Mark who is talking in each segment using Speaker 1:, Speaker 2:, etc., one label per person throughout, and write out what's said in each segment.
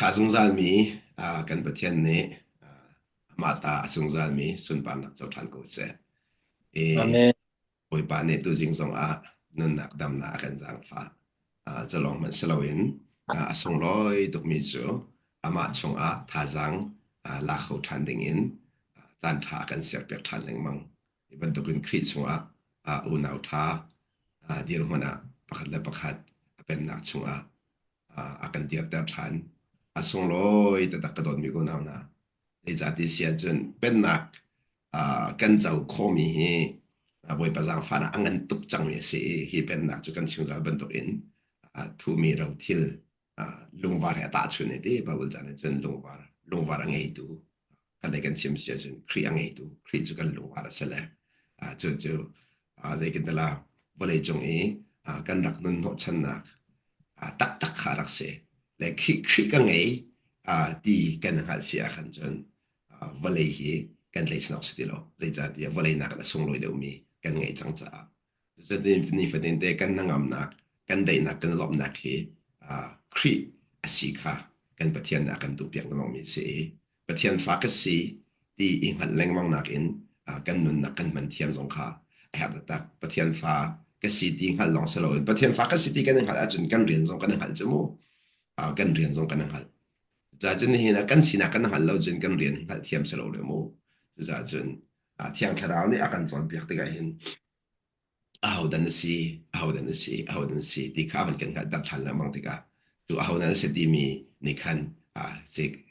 Speaker 1: Ṭha zungzalmi kan Pathian nih amah ta a zungzalmi sunparnak co ṭhan ko seh. I
Speaker 2: Amen.
Speaker 1: Bawipa nih tuzing zongah nunnak damnak a kan zaangfah. Cu lawng hmanh si loin a sunglawi tukmi cu amah chungah thazaang la kho ṭhan dingin caanṭha a kan serpiak ṭhan lengmang. Hi bantukin Khrih chungah unau ṭha dirhmun ah pakhat le pakhat a pennak chungah a kan dirter ṭhan. A sunglawi taktak ka dawtmi unau hna. Zeicahti si ahcun pennak kan co khawhmi hi Bawipa zaangfahnak a ngan tuk cangmi a si i hi pennak cu kan chungzal bantukin thuhmi rothil lungvar he a tahchunh i ti Bible caan ah cun lungvar lungvar a ngeitu kan lei kan chim si ahcun Khrih a ngeitu Khrih cu kan lungvar a si le cu cu zeitintiah vawlei cung i kan rak nun hnawhchannak taktak kha rak si le Khrih Khrih ka ngei ti kan hngalh si ah khan cun vawlei hi kan tleichan awk si ti lo zeicahtiah vawlei nakin a sunglawi deuhmi kan ngeih cang caah Cutin nifatin te kan hnangamnak, kan daihnak, kan lawmhnak hi Khrih a si kha kan Pathian nih a kan duhpiak lengmangmi a si i Pathian fa ka si ti i hngalh lengmang nakin kan nunnak kan hman thiam zong kha a herh taktak. Pathian fa ka si ti hngalh lawng si loin Pathian fa ka si ti kan i hngalh ahcun kan rian zong kan i hngalh cu mu. Kan rian zong kan i hngalh. Cucaah cun nihin ah kan sinak kan hngalh lo cun kan rian hi hngalh thiam si lo le mu. Cucaah cun Thiang Thlarau nih a kan cawnpiak tikah hin ahodah na si, ahodah na si, ahodah na si ti kha a van kan hngalhter ṭhan lengmang tikah cu ahodah na si timi nih khan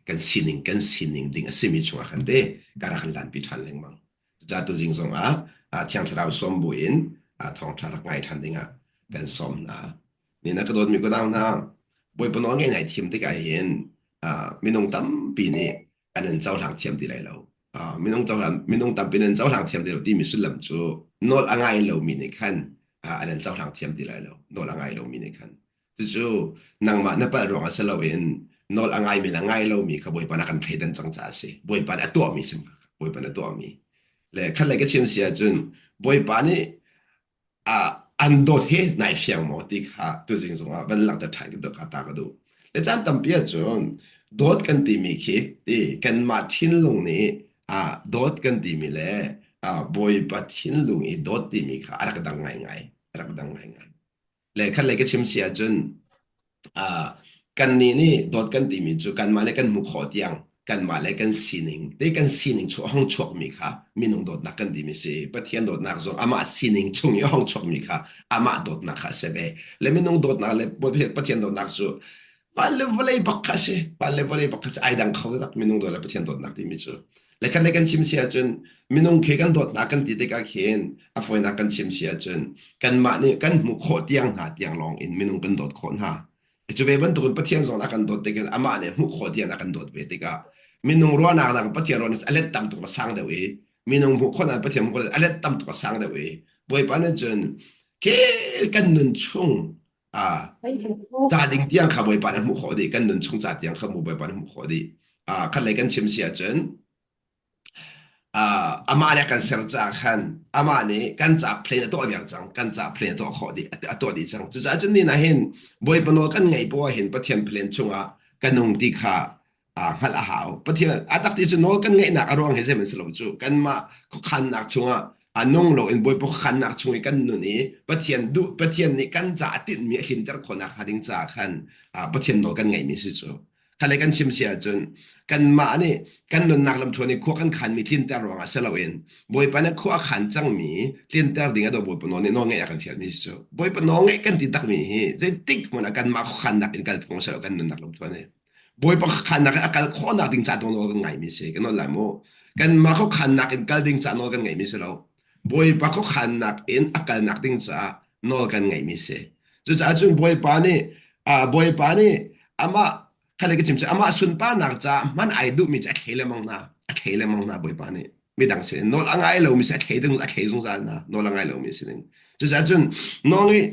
Speaker 1: kan sining kan sining ding a simi chungah khan te ka rak kan lanpi ṭhan lengmang. Cucaah tuzing zongah Thiang Thlarau sawm buin thawngṭha rak ngai ṭhan dingah kan sawm hna. Ni na ka dawtmi ka nau hna, Bawipa nawl ngai nai thiam tikah hin minung tampi nih an in cohlang thiam ti lai lo. Minung cohlang minung tampi nih an cohlang thiam ti lo timi sullam cu nawl a ngai lomi nih khan an in cohlang thiam ti lai lo. Nawl a ngai lomi nih khan. Cucu nangmah na palh ruangah si loin nawl a ngaimi le a ngai lomi kha Bawipa nih a kan thleidan cang caah a si. Bawipa nih a tuahmi si Bawipa nih a tuahmi. Le khat lei ka chim si ahcun Bawipa nih an dawt hi nai fiang maw ti kha tuzing zongah van langhter ṭhan ka ka ta ka duh. Le caan tampi ahcun dawt kan timi khi ti kanmah thinlung nih dawt kan timi le Bawipa thinlung i dawt timi kha a rak dang ngaingai a rak dang ngaingai. Le khat lei ka chim si ahcun kannih nih dawt kan timi cu kanmah le kan hmuh khawh tiang kanmah le kan sining te kan sining chu a hong chuakmi kha minung dawtnak kan timi si Pathian dawtnak zong amah sining chung i a hong chuakmi kha amah dawtnak kha a si ve le minung dawtnak le Pathian dawtnak cu van le vawlei bak kha a si van le vawlei bak kha si ai dang kho tak minung dawt le Pathian dawtnak timi cu le kan le kan chim si ahcun minung khi kan dawtnak kan ti tikah khin a fawinak kan chim si ahcun kanmah nih kan hmuh khawh tiang hna tiang lawng in minung kan dawt khawh hna cu ve bantukin Pathian zong a kan dawt tikin amah nih hmuh khawh tiang a kan dawt ve tikah minung ruahnak nak Pathian ruahnak a let tam tuk a sang deuh i minung hmuh khawh Pathian hmuh khawh a let tam tuk a sang deuh i Bawipa nih cun ke kan nun chung a ca ding tiang kha Bawipa nih hmuh khawh dih kan nun chung ca tiang kha mu Bawipa nih hmuh khawh dih khat lei kan chim si ahcun amah nih a kan ser caah khan amah nih kan ca plan a tuah viar cang kan ca plan a tuah khawh dih a tuah dih cang cucaah cun ni ah hin Bawipa nawl kan ngaih poah hin Pathian plan chungah ka nung ti kha hngalh a hau Pathian a tak ti cu nawl kan ngaihnak a ruang hi zeihmanh si lo cu kanmah khuakhannak chungah a nung lo in Bawipa khuakhannak chung i kan nun i Pathian duh Pathian nih kan ca a tinhmi a hlimter khawhnak hnga ding caah khan Pathian nawl kan ngaihmi si cu Kha kan chim si ahcun kanmah nih kan nunnak lamthluan i khua kan khanmi tlinter ruangah si loin Bawipa nih khua a khan cangmi tlinter ding a do Bawipa nawl nih nawlngeih a kan fialmi si cu. Bawipa nawlngeih kan ti takmi hi zeitik hmanh ah kanmah khuakhannak in kal phung si lo kan nunnak lamthluan hi. Bawipa khuakhannak in a kal khawhnak ding ca tu nawl kan ngaimi si kan nawl lai mu. Kanmah khuakhannak in kal ding ca nawl kan ngeihmi si lo. Bawipa khuakhannak in a kalnak ding caah nawl kan ngeihmi si. Cucaah cun Bawipa nih Bawipa nih amah kha ka chim cu amah sunparnak caah hman ai duhmi cu a thlei lengmang hna a thlei lengmang hna Bawipa nih midang sinin nawl a ngai lomi si a thlei ding a thlei zungzal hna nawl a ngai lomi sinin cucaah cun nawl ngeih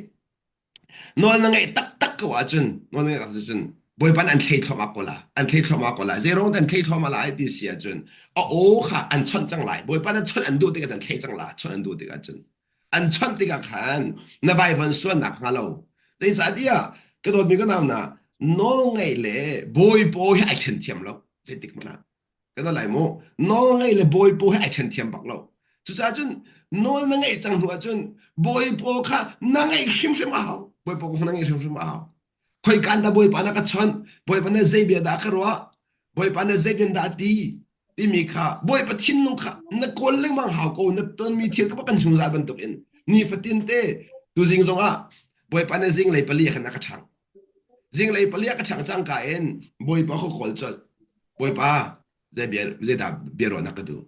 Speaker 1: nawl na ngeih taktak ko ahcun nawl na ngeih taktak cun Bawipa nih an thlei thluahmah ko la an thlei thluahmah ko la zeiruang an thlei thluahmah lai ti si ahcun a aw kha an chawnh cang lai Bawipa nih chawnh an duh tikah cun thlei cang la chawnh an duh tikah cun an chawnh tikah khan na vaivuan sualnak hnga lo zeicahtiah ka dawtmi ka nau na. Nawlngaih le bawipaw hi ai ṭhen thiam lo. Zeitik hmanh ah. Kan lai mu. Nawlngaih le bawipaw hi ai ṭhen thiam bak lo. Cucaah cun nawl na ngeih cang hnu ahcun bawipaw kha na ngeih hrimhrim a hau. Bawipaw kha na ngeih hrimhrim a hau. Khoikan dah Bawipa na ka chawnh? Bawipa na zei bia dah ka ruah? Bawipa na zeitin dah ti? Timi kha Bawipa thinlung kha na kawl lengmang hau ko na tonmi thil ka kan zungzal bantukin nifatin te tuzing zongah Bawipa na zinglei pali khan a ka ṭhang. Zinglei pali a ka ṭhang cangka in Bawipa ka kawl colh. Bawipa zei bia zeidah bia ruahnak ka duh?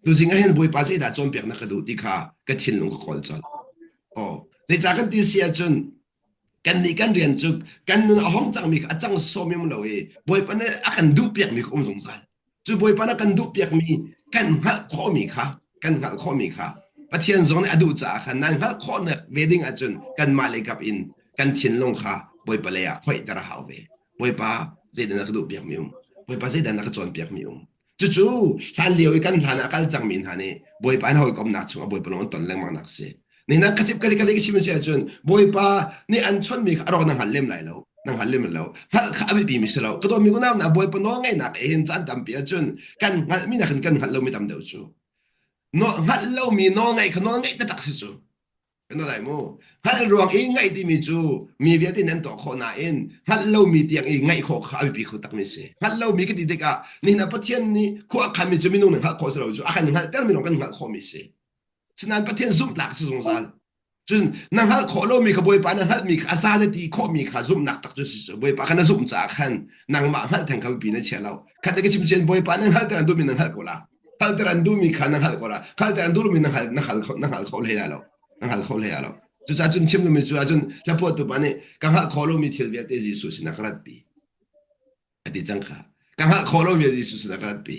Speaker 1: Tuzing ah hin Bawipa zeidah cawnpiaknak ka duh ti kha ka thinlung ka kawl colh. Oh, zeicah kan ti si ahcun kannih kan rian cu kan nun a hong cangmi kha a cang sawm lo i Bawipa nih a kan duhpiakmi kha um zungzal. Cu Bawipa nih a kan duhpiakmi kan hngalh khawhmi kha kan hngalh khawhmi kha Pathian zong nih a duh caah khan nan hngalh khawhnak ve ding ahcun kanmah lei kap in kan thinlung kha Bawipa lei ah hoihter a hau ve. Bawipa zeidah na ka duhpiakmi um? Bawipa zeidah na ka cawnpiakmi um? Cucu hlan lio i kan hlan ah a kal cangmi hna nih Bawipa an hawikomnak chungah Bawipa lawng an ton lengmang nak si. Nihin ah ka cip ka ka chim si ahcun Bawipa nih an chawnhmi kha a rawk na hngal lem lai lo. Na hngal lem lo. Hngalh kha a biapi mi si lo. Ka dawtmi unau hna Bawipa nawl ngaihnak hin caan tampi ahcun kan hngalhmi nakin kan hngalh lomi tam deuh cu. No, hngalh lomi nawl ngaih kha nawl ngaih taktak si cu. Kan lai mu. Hngalh ruang i ngaih timi cu mi vialte nan tuah khawh nain hngalh lomi tiang i ngaih khawh kha a biapi kho takmi si. Hngalh lomi ka ti tikah nihin ah Pathian nih khua a khanmi cu minung nih hngalh khawh si lo cu a kan hngalhtermi lawng kan hngalh khawhmi si. Sinain Pathian zumhtlak si zungzal. Cun na hngalh khawh lomi kha Bawipa na hngalhmi kha a za na ti khawhmi kha zumhnak tak cu si cu. Bawipa kha na zumh caah khan nangmah hngalh theng kha biapi na chia lo. Khat le ka chim cun Bawipa na hngalhter an duhmi na hngalh ko la. Hngalhter an duhmi kha na hngalh ko la. Hngalhter an duh lomi na hngal na hngal kho na hngal kho hlei lai lo. Na hngal kho hlei lo. Cucaah cun chim duhmi cu ahcun hlaphuahtu pa nih ka hngalh khawh lomi thil vialte Jesuh sinah ka ratpi. A ti cang kha. Ka hngalh khawh lomi Jesuh sinah ka ratpi.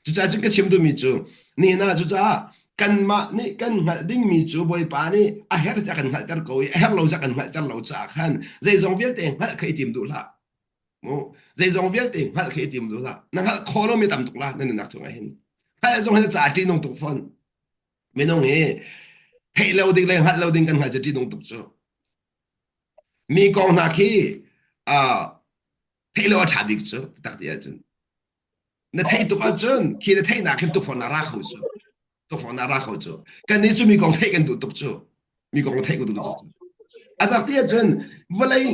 Speaker 1: Cucaah cun ka chim duhmi cu nihin ah cucaah kanmah nih kan hngalh dingmi cu Bawipa nih a herh tiah kan hngalhter ko i a herh lo tiah kan hngalhter lo caah khan zeizong vialte hngalh kha i tim duh hlah. Mu zeizong vialte hngalh khi i tim duh hlah. Na hngalh khawh lomi tam tuk la na nunnak chungah hin. Hngalh zong hin ca ṭihnung tuk fawn. Minung hi theih lo ding le hngalh lo ding kan hngalh cu ṭihnung tuk cu. Mi kong hna khi uh, theih lo a ṭha bik cu tak ti ahcun. Na theih tuk ahcun khi na theihnak khin tukforhnak ra kho cu. Tukforhnak ra kho cu. Kannih cu mi kong theih kan duh tuk cu. Mi kong theih kan duh tuk cu. A tak ti ahcun vawlei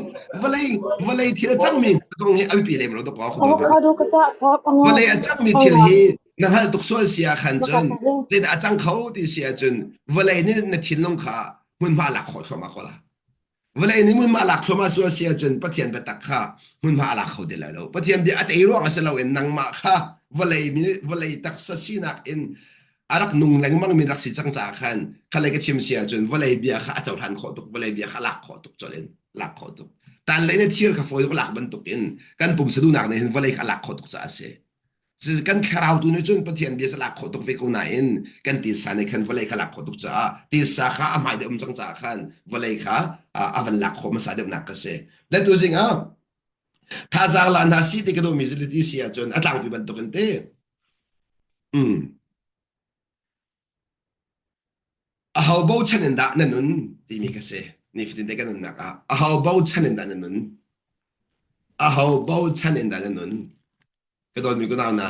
Speaker 1: vawlei vawlei thil a cangmi kong hi a biapi lem lo dok aw
Speaker 2: Avocado ka cah kha panga
Speaker 1: vawlei a cangmi thil hi na hngalh tuk sual si ah khan cun zeidah a cang kho ti si ahcun vawlei nih na thinlung kha hmunhma lak khawh thluahmah ko la. Vawlei nih hmunhma lak thluahmah sual si ahcun Pathian biatak kha hmunhma a lak kho ti lai lo. Pathian bia a tei ruang a si loin nangmah kha vawlei mi vawlei taksa sinak in a rak nung lengmang mi rak si cang caah khan khalei ka chim si ahcun vawlei bia kha a cohlan khawh tuk vawlei bia kha a lak khawh tuk colh in lak khawh tuk. Tan lei na thir kha fawi tuk lak bantuk in kan pumsa duhnak nih hin vawlei kha a lak khawh tuk caah a si. Kan thlarau tu nih cun Pathian bia lak khawh tuk ve ko nain kan tisa nih khan vawlei kha lak khawh tuk caah tisa kha a hmai deuh um cang caah khan vawlei kha a van lak khawh hmasa deuhnak ka si. Le tu zing ah thazaang la hna si ti ka duhmi cu ti si ahcun a tlangpi bantuk in te. Mm. Aho bochan in dah na nun timi ka si. Nifatin te kan nunnak ah aho bochan in dah na nun? Aho bochan in dah na nun? Ka dawtmi kunau na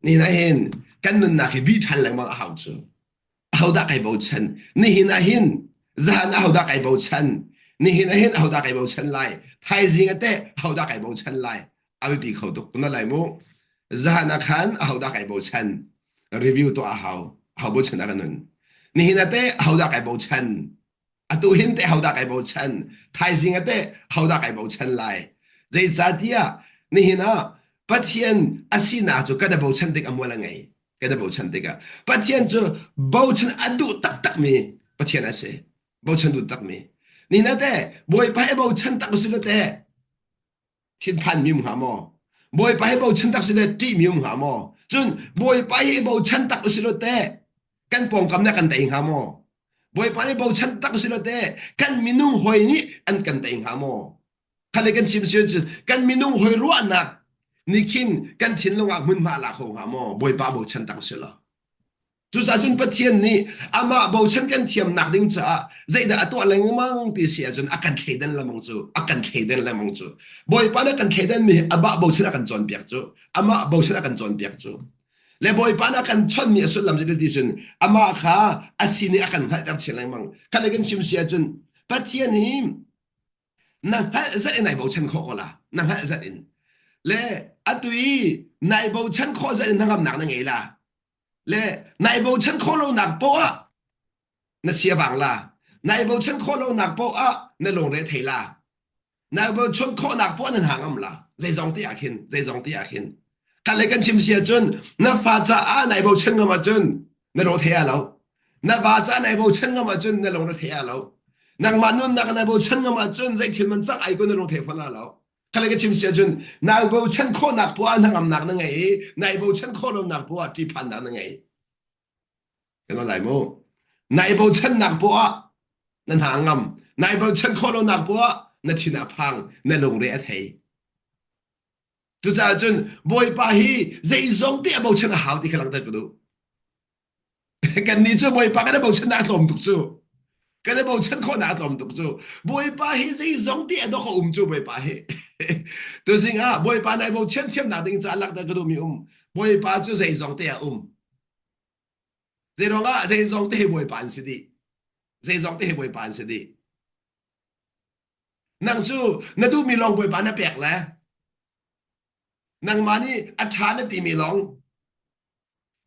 Speaker 1: nihin ah hin kan nunnak hi bih ṭhan lengmang a hau cu. Ahodah kai bochan? Nihin ah hin zahan ahodah kai bochan? Nihin ah hin ahodah kai bochan lai? Thaizing ah teh ahodah kai bochan lai? A biapi kho tuk na lai mu. Zahan ah khan ahodah kai bochan? Review tuah a hau. Aho bochan ah ka nun? Nihin ah teh ahodah kai bochan? Atu hin teh hodah kai bochan? Thaizing ah teh hodah kai bochan lai? Zeicahtiah nihin ah Pathian a sinak cu kan i bochan tik a mual a ngei. Kan i bochan tikah Pathian cu bochan a duh taktakmi Pathian a si. Bochan duh takmi. Nihin ah teh Bawipa hi bochan tak usih law teh thinphanmi um hnga maw? Bawipa hi bochan tak si le ṭihmi um hnga maw? Cun Bawipa hi bochan tak usih law teh kan pawngkam nih kan tei hnga maw? Bawipa nih bochan tak usih law teh kan minung hawi nih an kan tei hnga maw? Khale kan chim si cun kan minung hawi ruahnak nih khin kan thinlung ah hmunhma a la kho hnga maw? Bawipa bochan tak usih law. Cucaah cun Pathian nih amah bochan kan thiamnak ding caah zeidah a tuah lengmang ti si ahcun a kan thleidan lengmang cu a kan thleidan lengmang cu Bawipa nih a kan thleidan mi amah bochan a kan cawnpiak cu amah bochan a kan cawnpiak cu le Bawipa nih a kan chawnhmi a sullam cu ti cun amah kha a sin i a kan hngalhter chin lengmang kha le kan chim si ahcun Pathian hi na hngalh zat in nai bochan khawh ko la na hngalh zat in le atu i nai bochan khawh zat in hnangamnak na ngei la le nai bochan khawh lonak poah ah na sia vang la nai bochan khawh lonak poah ah na lungre thei la nai bochan khawhnak poah nan hangam la zeizong te ah khin zeizong te ah khin kan le kan chim sia cun na fa caah nai bochan ngam ahcun na ro thei lo na va caah nai bochan ngam ahcun na lungre thei lo nangmah nunnak nai bochan ngam ahcun zei thil man cang ai ko na lung thei fawn la lo Kale ka chim sia cun nai bochan khawhnak poah hnangamnak na ngei i nai bochan khawh lonak poah ṭihphannak na ngei. Kan lai mu. Nai bochannak poah na hna ngam. Nai bochan khawh lonak poah na thin a phang, na lungre a thei. Cucaah cun Bawipa hi zeizong te a bochan a hau ti kha langhter ka duh. Kannih cu Bawipa kan i bochannak a tlawm tuk cu. Kan i bochan khawhnak a tlawm tuk cu. Bawipa hi zeizong ti a dawk a um cu Bawipa hi. Tuzing ah Bawipa nai bochan thiamnak ding ca lakter ka duhmi um. Bawipa cu zeizong te a um. Zeiruangah zeizong te hi Bawipa an si dih. Zeizong te hi Bawipa an si dih. Nang cu na duhmi lawng Bawipa na pek le nangmah nih a ṭha na timi lawng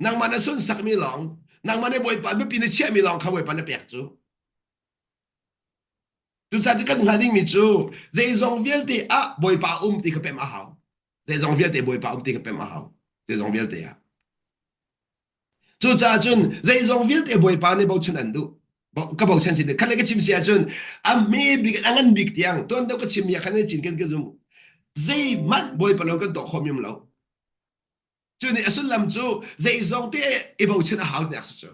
Speaker 1: Nangmah na sunsakmi lawng, nangmah nih Bawipa biapi na chiahmi lawng kha Bawipa na pek cu. Cucaah cu kan hngalh dingmi cu zeizong vialte ah Bawipa um ti kha pem a hau. Zeizong vialte Bawipa um ti kha pem a hau. Zeizong vialte ah. Cucaah cun zeizong vialte Bawipa nih bochan an duh. Ka bochan si khan le ka chim si ahcun a hme bik a ngan bik tiang tuan deuh ka chimmi ah khan cin kan ka zum. Zeihmanh Bawipa lo kan tuah khawh mi um lo. Cu nih a sullam cu zeizong te i bochan a hau tinak si cu.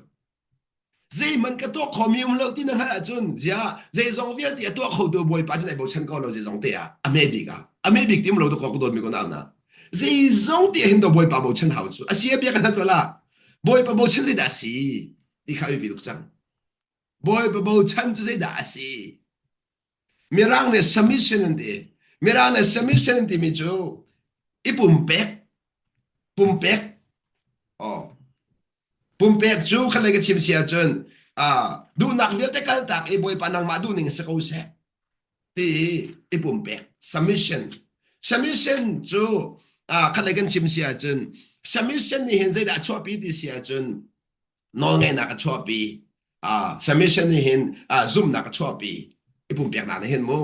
Speaker 1: Zeihmanh ka tuah khomi um lo ti na hngalh ahcun ziah zeizong vialte a tuah khotu Bawipa cu nai bochan ko lo zeizong te ah a hme bik ah a hme bik ti um lo to ko ka dawtmi ko na na zeizong te hin do Bawipa bochan hau cu a si a bia ka hlat la Bawipa bochan zeidah a si ti kha a biapi tuk cang Bawipa bochan cu zeidah a si Mirang nih submission an ti. Mirang nih submission an timi cu i pumpek, pumpek, oh, pumpek cu khan lei ka chim si ahcun uh, duhnak vialte kaltak i Bawipa nangmah duhning si ko seh ti i pumpek submission. Submission cu uh, khan lei kan chim si ahcun submission nih hin zeidah a chuahpi ti si ahcun nawlngeihnak a chuahpi uh, submission nih hin uh, zumhnak a chuahpi i pumpeknak nih hin mu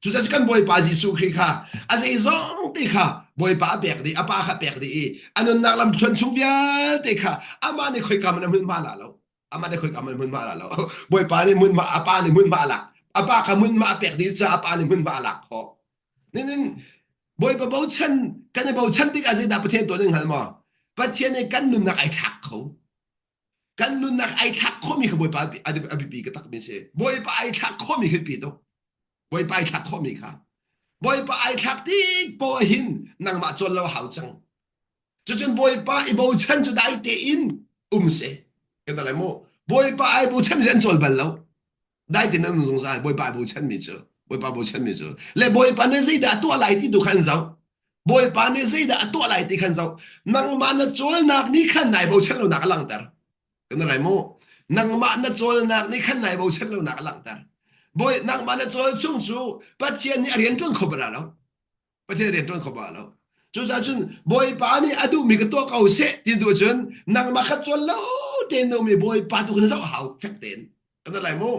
Speaker 1: cucaah kan Bawipa Jesuh Khrih kha a zeizong te kha Bawipa a pek dih a pa kha pek dih i a nunnak lam thluan chung vialte kha amah nih khoika man a hmunhma la lo amah nih khoika man hmunhma la lo Bawipa nih hmunhma a pa nih hmunhma a lak a pa kha hmunhma a pek dih caah a pa nih hmunhma a lak khawh ninin Bawipa bochan kan i bochan tikah zeidah Pathian tuah ning hngal maw Pathian nih kan nunnak ai thlak kho kan nunnak ai thlak khawhmi kha Bawipa a biapi ka takmi si Bawipa ai thlak khawhmi khi pi tuk Bawipa ai thlak khawhmi kha Bawipa ai thlak tik poah hin nangmah cawn lo hau cang cucun Bawipa i bochan cu dai tein um si kan lai mu Bawipa ai bochan mi an cawl bal lo dai tein an um zungzal Bawipa ai bochan mi cu Bawipa bochan mi cu le Bawipa nih zeidah a tuah lai ti tu kha an zoh Bawipa nih zeidah a tuah lai ti khan zoh. Nangmah na cawlnak nih khan nai bochan lonak a langhter. Kan rai mu. Nangmah na cawlnak nih khan nai bochan lonak a langhter. Bawi nangmah na cawl chung cu Pathian nih a rian ṭuan kho bal lo. Pathian rian ṭuan kho bal lo. Cucaah cun Bawipa nih a duhmi ka tuah ko seh ti duh cun nangmah kha cawl lo tein na um i Bawipa tu kha na zoh hau fek tein. Kan lai mu.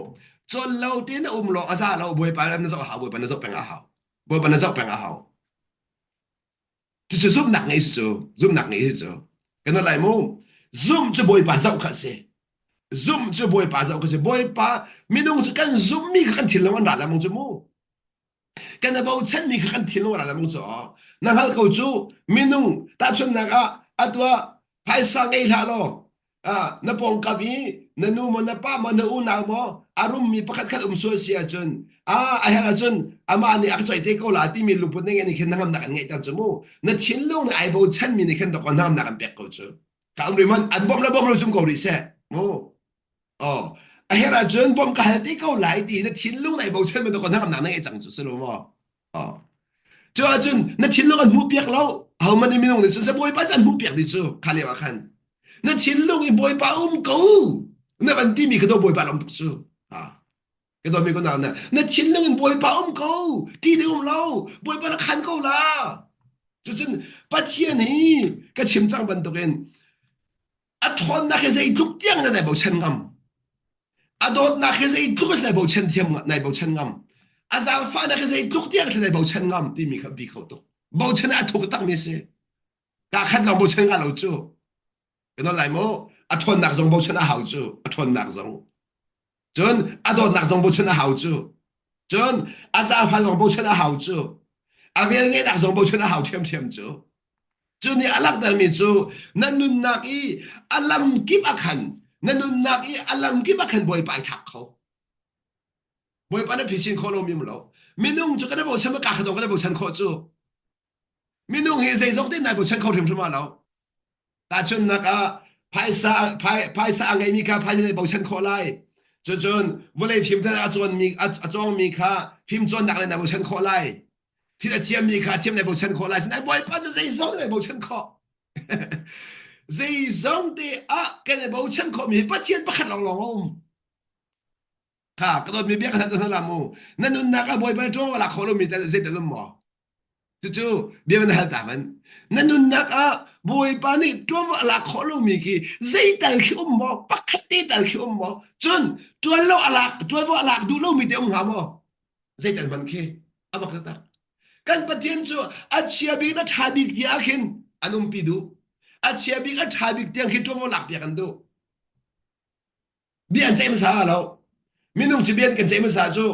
Speaker 1: Cawl lo tein na um lo a za lo Bawipa na zoh hau Bawipa na zoh peng a hau. Bawipa na zoh peng a hau. Cucu zumhnak ngei si cu, zumhnak ngei si cu. Kan lai mu. Zumh cu Bawipa zoh kha a si. Zumh cu Bawipa zoh kha a si. Bawipa minung cu kan zumhmi kha kan thinlung an ra lengmang cu mu. Kan i bochanmi kha kan thinlung a ra lengmang cu. Na hngal ko cu minung tahchunhnak ah atu ah phaisa ngei hlah law Ah, na pawngkam i na nu maw na pa maw na unau maw a rummi pakhat khat um sual si ahcun ah a herh ahcun amah nih a ka coih te ko la timi lungput ning nih khin hnangamnak an ngeihter cu mu na thinlung nih ai bochanmi nih khin dawkaw hnangamnak an pek ko cu. Ka um rih man an bawmh le bawmh lo zum ko rih seh. Mu. Oh. A herh ahcun bawmh ka hal te ko lai ti na thinlung nai bochan bantuk ko hnangamnak na ngei cang cu si lo maw? Oh. Cu ahcun na thinlung an hmuh piak lo. Ahohmanh nih minung nih cun Bawipa cu an hmuh piak dih cu kha lio ah khan. Na thinlung i Bawipa um ko na van timi kha do Bawipa lawm tuk cu. Ha. Ka dawmi ko na na thinlung in Bawipa um ko ti ding um lo Bawipa na khan ko la. Cucun Pathian hi ka chim cang bantukin a ṭhawnnak hi zeitluk tiang na nai bochan ngam. A dawtnak hi zeitluk in nai bochan thiam nai bochan ngam. A zaangfahnak hi zeitluk tiang nai bochan ngam timi kha bi kho tuk. Bochan a thuk takmi si. Ka khat lawng bochan nga lo cu. Ka nawl lai mu. A ṭhawnnak zong bochan a hau cu. A ṭhawnnak zong. Cun a dawtnak zong bochan a hau cu. Cun a zaangfah zong bochan a hau cu. A velngeihnak zong bochan a hau ṭhiamṭhiam cu. Cu nih a langhtermi cu na nunnak i a lamkip ah khan na nunnak i a lamkip ah khan Bawipa ai thak kho. Bawipa na phisin khawh lomi um lo. Minung cu kan i bochan ma ka kha dong kan i bochan khawh cu. Minung hi zeizong te nai bochan kho hrimhrim ah lo. Tahchunhnak ah phaisa phaisa a ngeimi kha phaisa nih bochan khawh lai. Cucun vawlei fimthan a cawnmi a cawngmi kha fimcawnnak le na bochan khawh lai. Thil a thiammi kha thiam na bochan khawh lai. Sinain Bawipa cu zeizong na bochan khawh. zeizong te ah kan i bochan khawhmi hi Pathian pakhat lawnglawng a um. Kha ka dawtmi bia ka hna hna la mu. Na nunnak ah Bawipa ṭuang lak khawh lomi tal zeital um maw? Cucu bia van hal ta man. Na nunnak ah Bawipa nih ṭuanvo a lak khawh lomi khi zeital khi um maw? Pakhat te tal khi um maw? Cun ṭuan lo a lak ṭuanvo a lak duh lomi te um hnga maw? Zeital hmanh khi a mak taktak. Kan Pathian cu a chia bik a ṭha bik tiah khin an umpi duh. A chia bik a ṭha bik tiang khi ṭuanvo lak piak an duh. Bia an ceih hmasa lo. Minung cu bia kan ceih hmasa cu.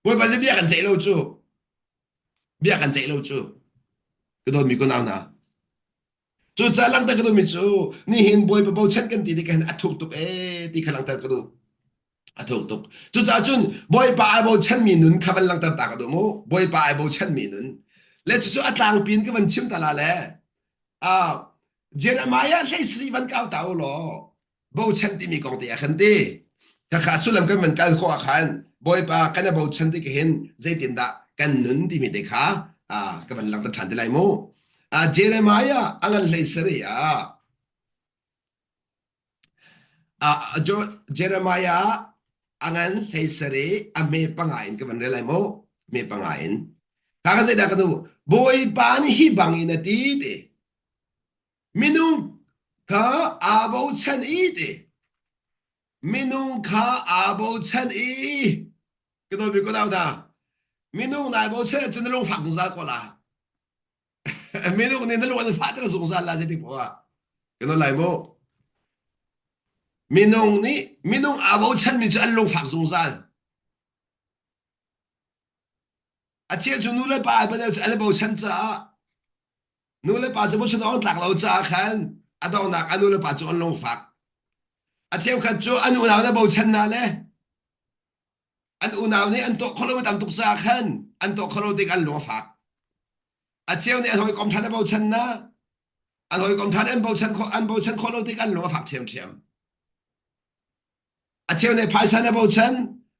Speaker 1: Bawipa cu bia kan ceih lo cu. Bia kan ceih lo cu. Ka dawtmi ko nau hna. Cucaah langhter ka duhmi cu nihin Bawipa bochan kan ti tik hin a thuk tuk ee ti kha langhter ka duh. A thuk tuk. Cucaah cun Bawipa ai bochanmi nun kha van langhter ta ka duh mu. Bawipa ai bochanmi nun. Le cucu a tlangpi in ka van chim ta la le. Ah, Jeremiah hlei sri van kau ta u law bochan timi kong te ah khan ti khakha sullam kan van kal khawh ah khan Bawipa kan i bochan tik hin zeitindah kan nun timi te kha ka van langhter ṭhan te lai mu. Jeremiah a ngan hlei sari ah Jeremiah a ngan hlei sari a hme panga in ka van rel lai mu hme panga in kha ka zeidah ka nu Bawipa nih hi bang in a ti ti Minung kha aa bochan i ti. Minung kha aa bochan i ka dawtmi ko nau hna. Minung nai bochan ahcun na lungfak zungzal ko la. Minung nih na lung an fahter zungzal la zeitik poah ah. Ka nawl lai mu. Minung nih minung aa bochanmi cu an lungfak zungzal. A cheu cu nu le pa ai cu an i bochan caah Nu le pa cu bochan awk tlak lo caah khan a donghnak a nu le pa cu an lungfak. A cheukhat cu an unau na bochan hna le an unau nih an tuah khawh lo tam tuk caah khan an tuah khawh lo tik an lung a fak. A cheu nih an hawikom ṭhan a bochan hna. An hawikom ṭhan an bochan khawh an bochan khawh lo tik an lung a fak ṭhiamṭhiam. A cheu nih phaisa na bochan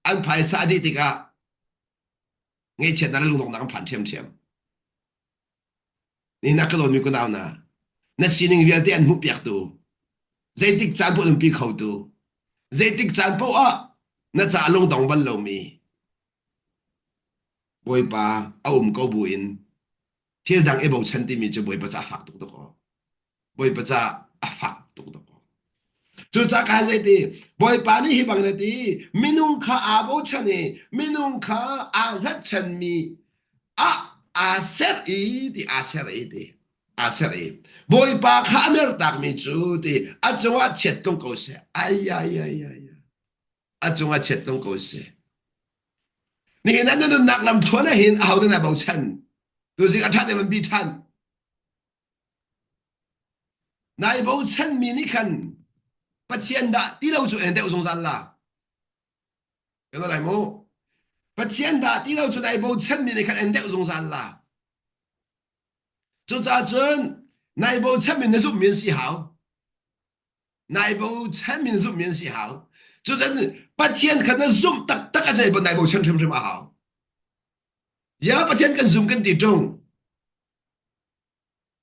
Speaker 1: an phaisa a dih tikah ngaihchiatnak le lungdonghnak an phan ṭhiamṭhiam. Nihin ah ka dawtmi kunau hna, na sining vialte an hmuhpiaktu, zeitik caan paoh umpi khotu, zeitik caan paoh ah na ca lungdong bal lomi Bawipa a um ko buin thil dang i bochan timi cu Bawipa ca fak tuk tuk aw. Bawipa ca a fak tuk tuk. Cucaah khan zeiti Bawipa nih hi bang na ti minung kha aa bochan i minung kha aa hngatchanmi ah aa ser i ti aa ser i ti aa ser i Bawipa kha a mertakmi cu ti a cungah chiat tlung ko seh ai ai ai ai a cungah chiat tlung ko seh nihin ah na nunnak lam thluan ah hin ahodah na bochan tuzing a ṭhat in bi ṭhan Nai bochanmi nih khan Pathian dah ti lo cu an deuh zungzal la. Kan lai mu. Pathian dah ti lo cu nai bochanmi nih khan an deuh zungzal la. Cucaah cun Nai bochan min na zumh mi an si hau. Nai bochan min zumh mi an si hau. Cucun Pathian kha na zumh taktak a cei nai bochan hrimhrim a hau. Ya Pathian kan zum kan ti ṭung.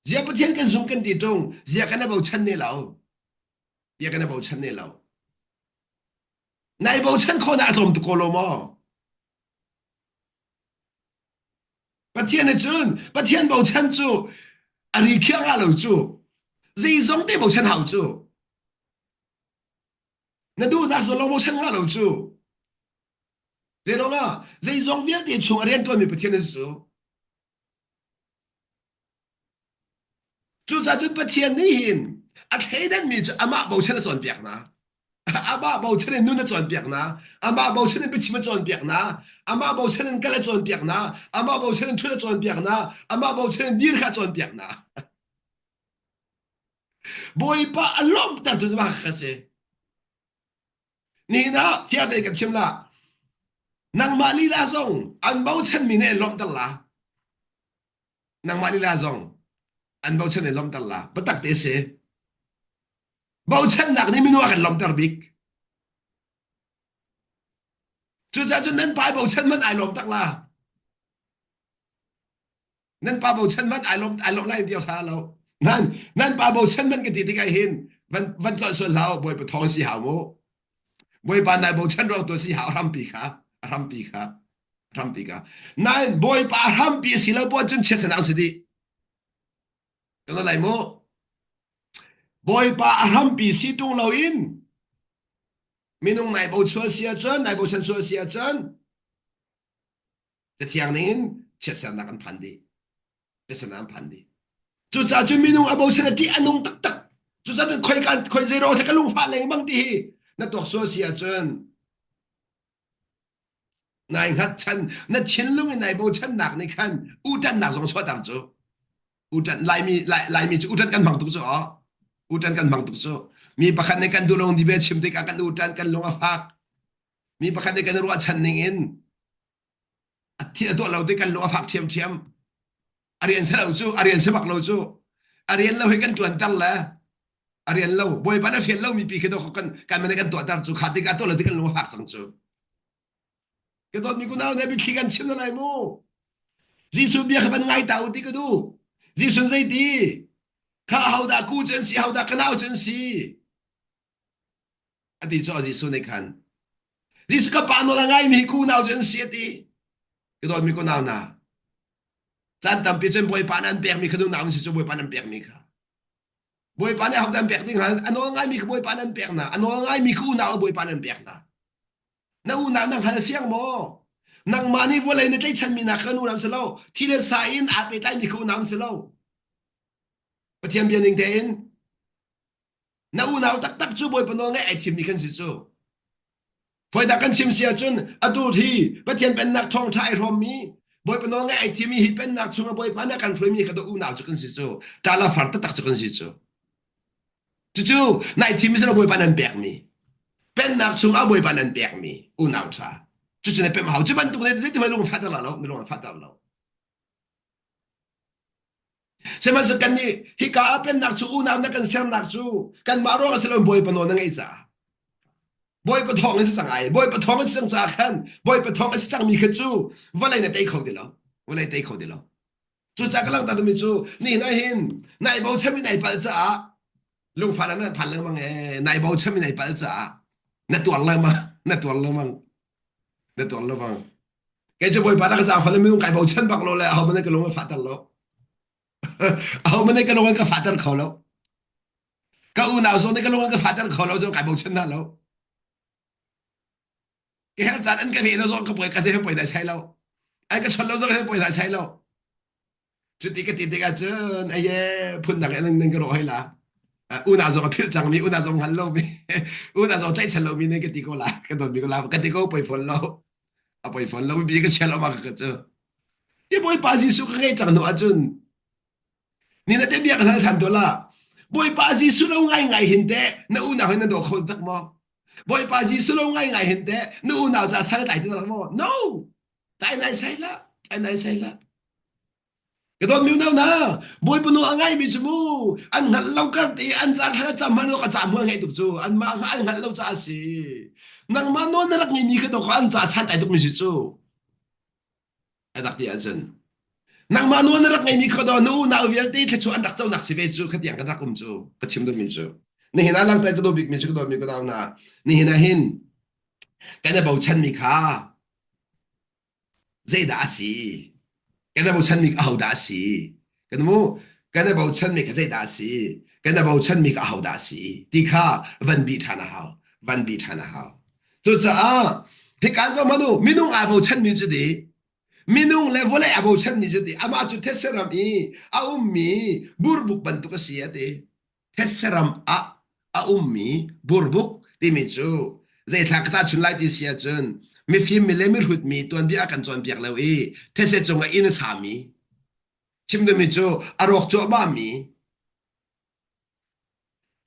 Speaker 1: Zia Pathian kan zum kan ti ṭung. Zia kan i bochan ne lo. Zia kan i bochan ne lo. Nai bochan khawhnak a tlawm tuk ko lo maw? Pathian nih cun Pathian bochan cu a ri khiah nga lo cu zeizong te bochan hau cu na duhnak zawn bochan nga lo cu zeiruangah zeizong vialte chung a rianṭuanmi Pathian an si cu Cucaah cun Pathian nih hin a thleidanmi cu amah bochan a cawnpiak hna. Amah bochan in nun a cawnpiak hna. Amah bochan in biachim a cawnpiak hna. Amah bochan in kal a cawnpiak hna. Amah bochan in ṭhut a cawnpiak hna. Amah bochan in dir kha a cawnpiak hna. Bawipa a lawmhtertu cu mah kha si. Nihin ah fiang tein kan chim la. Nangmah lila zong an bochanmi nih an lawmhter la. Nangmah lila zong an bochan in lawmhter la. Biatak te si. Bochannak nih minung a kan lawmhter bik. Cucaah cun nan pa i bochan man ai lawm tak la. Nan pa bochan man ai lawm ai lawm lai ti tha lo. Nan nan pa bochan man ka ti tikah hin van van tlolh sual hlah Bawipa thawng si hau mu. Bawipa nai bochan ruang tu si hau hrampi kha hrampi kha hrampi kha. Nain Bawipa hrampi a si lo po cun chiatsanak si dih. Kan lai mu. Bawipa a hrampi si tung loin minung nai bochan si ahcun nai bochan sual si ahcun Cathiang ning in chiatsernak an phan dih. Chiatsernak an phan dih. Cucaah cun minung a bochan a ṭih a nung taktak. Cucaah cun khoi kan khoi zei ruang ka lungfah lengmang ti hi na tuak sual si ahcun nai hngatchan na thinlung in nai bochannak nih khan uṭannak zong chuahter cu. Uṭan Laimi Lai, Laimi cu uṭan kan hmang tuk cu aw. Uṭan kan hmang tuk cu. Mi pakhat nih kan duh lo di bia chim tikah kan uṭan kan lung a fak. Mi pakhat nih kan ruahchan ning in a thil a tuah lo ti kan lung a fak ṭhiamṭhiam. A rian si lo cu, a rian si bak lo cu. A rian lo hi kan ṭuanter le a rian lo bawipa na fian lo mi pi khi kan kan man kan tuahter cu kha tikah tuah lo ti kan lung a fak cang cu. Ka dawtmi kunau ne biathli kan chim na lai mu. Jesuh bia kha van ngai ta u ti ka duh. Jesuh zei ti? Kha hodah ku cu an si, hodah ka nau cu an si. A ti cu Jesuh nih khan Jesuh ka pa nawl a ngaimi hi unau cu an si a ti. Ka dawtmi kunau hna, caan tampi cun Bawipa nih an pekmi kha unau an si cu Bawipa nih an pekmi kha. Bawipa nih ahodah an pek ding hna a nawl ngaimi kha Bawipa nih an pek hna a nawl ngaimi kha unau Bawipa nih an pek hna. Na unau na hngal fiang maw? Nangmah nih vawlei na tlaihchanmi hna kha unau si lo, thi le sa in aa pehtlaimi kha unau si lo. Pathian bia ning tein Na unau taktak cu Bawipa nawl ngaih ai thimmi kan si cu. Fawidah kan chim si ahcun atu hi Pathian pennak thawngṭha ai hrawmmi Bawipa nawl ngaih ai thimmi hi pennak chungah Bawipa nih a kan hruaimi kha unau cu kan si cu. Ṭala far taktak cu kan si cu. Cucu nai thimmi si lo Bawipa nan pekmi. Pennak chungah Bawipa nan pekmi unau ṭha. Cucu na pem hau. Cu bantuk nih zeitin lung fahter lo, na lung fahter lo. Sihmanhsehlaw kannih hika ah pennak cu unau na kan sernak cu kanmah ruang a si lo Bawipa nawl na ngeih caah Bawipa thawng in si cang ai Bawipa thawng in si cang caah khan Bawipa thawng a si cangmi kha cu vawlei na tei kho ti lo vawlei tei kho ti lo cucaah ka langhter mi cu nihin ah hin nai bochan mi nai palh caah lungfah na phan lengmang ee nai bochan mi nai palh caah na tuar lengmang na tuar lengmang na tuar lengmang Kei cu Bawipa na ka zaangfah le minung kai bochan bak lo le aho hmanh ka lung a fahter lo. Aho hmanh ka lung an ka fahter kho lo. Ka unau zong nih ka lung an ka fahter kho lo zong kai bochan hna lo. Ka herh caan an ka ve lo zong ka poi ka zei poi dai sai lo. An ka chon lo zong poi dai sai lo. Cuti ka ti tikah cun aye phundang in nan ka rawh hoi la. Unau zong a philh cangmi, unau zong hngal lomi, unau zong tlaihchan lomi nih ka ti ko la, ka dawtmi ko la, ka ti ko poi fawn lo. A poi fawn lo bi ka chia lo ma ka cu. Ti Bawipa Jesuh ka ngei cang hnu ahcun ni na te bia ka hal than to la. Bawipa Jesuh lo ngai ngai hin te na unau hin na daw kho tak maw? Bawipa Jesuh lo ngai ngai hin te na unau ca sal tlai ti tak maw? No. Tlai nai sai la, tlai nai sai la. Ka dawtmi unau hna, Bawipa nawl a ngaimi cu mu an hngalh lo kar te an caan hlan a cam hmanh ka ca hmual ngaih tuk cu anmah an hngalh lo caah a si. Nangmah nawl na rak ngeimi kha dawk an ca santlai tukmi si cu. A rak ti ahcun nangmah nawl na rak ngeimi kha daw na unau vialte thluachuah an rak conak si ve cu khatiang kan rak um cu ka chim duhmi cu. Nihin ah langhter ka duh bikmi cu ka dawtmi ka nau hna nihin ah hin kan i bochanmi kha zeidah a si? Kan i bochanmi kha ahodah a si? Kan mu kan i bochanmi kha zeidah a si? Kan i bochanmi kha ahodah a si? Ti kha van bih ṭhan a hau. Van bih ṭhan a hau. Cucaah hika zoh hmanh u, minung aa bochanmi cu ti minung le vawlei aa bochanmi cu ti amah cu thetse ram i a ummi burbuk bantuk a si a ti. Thetse ram ah a ummi burbuk timi cu zeithla ka tahchun lai ti si ahcun mifim mi le mihrut mi tuanbia a kan cawnpiak lo i thetse cungah inn a sami chim duhmi cu a rawk cuahmah mi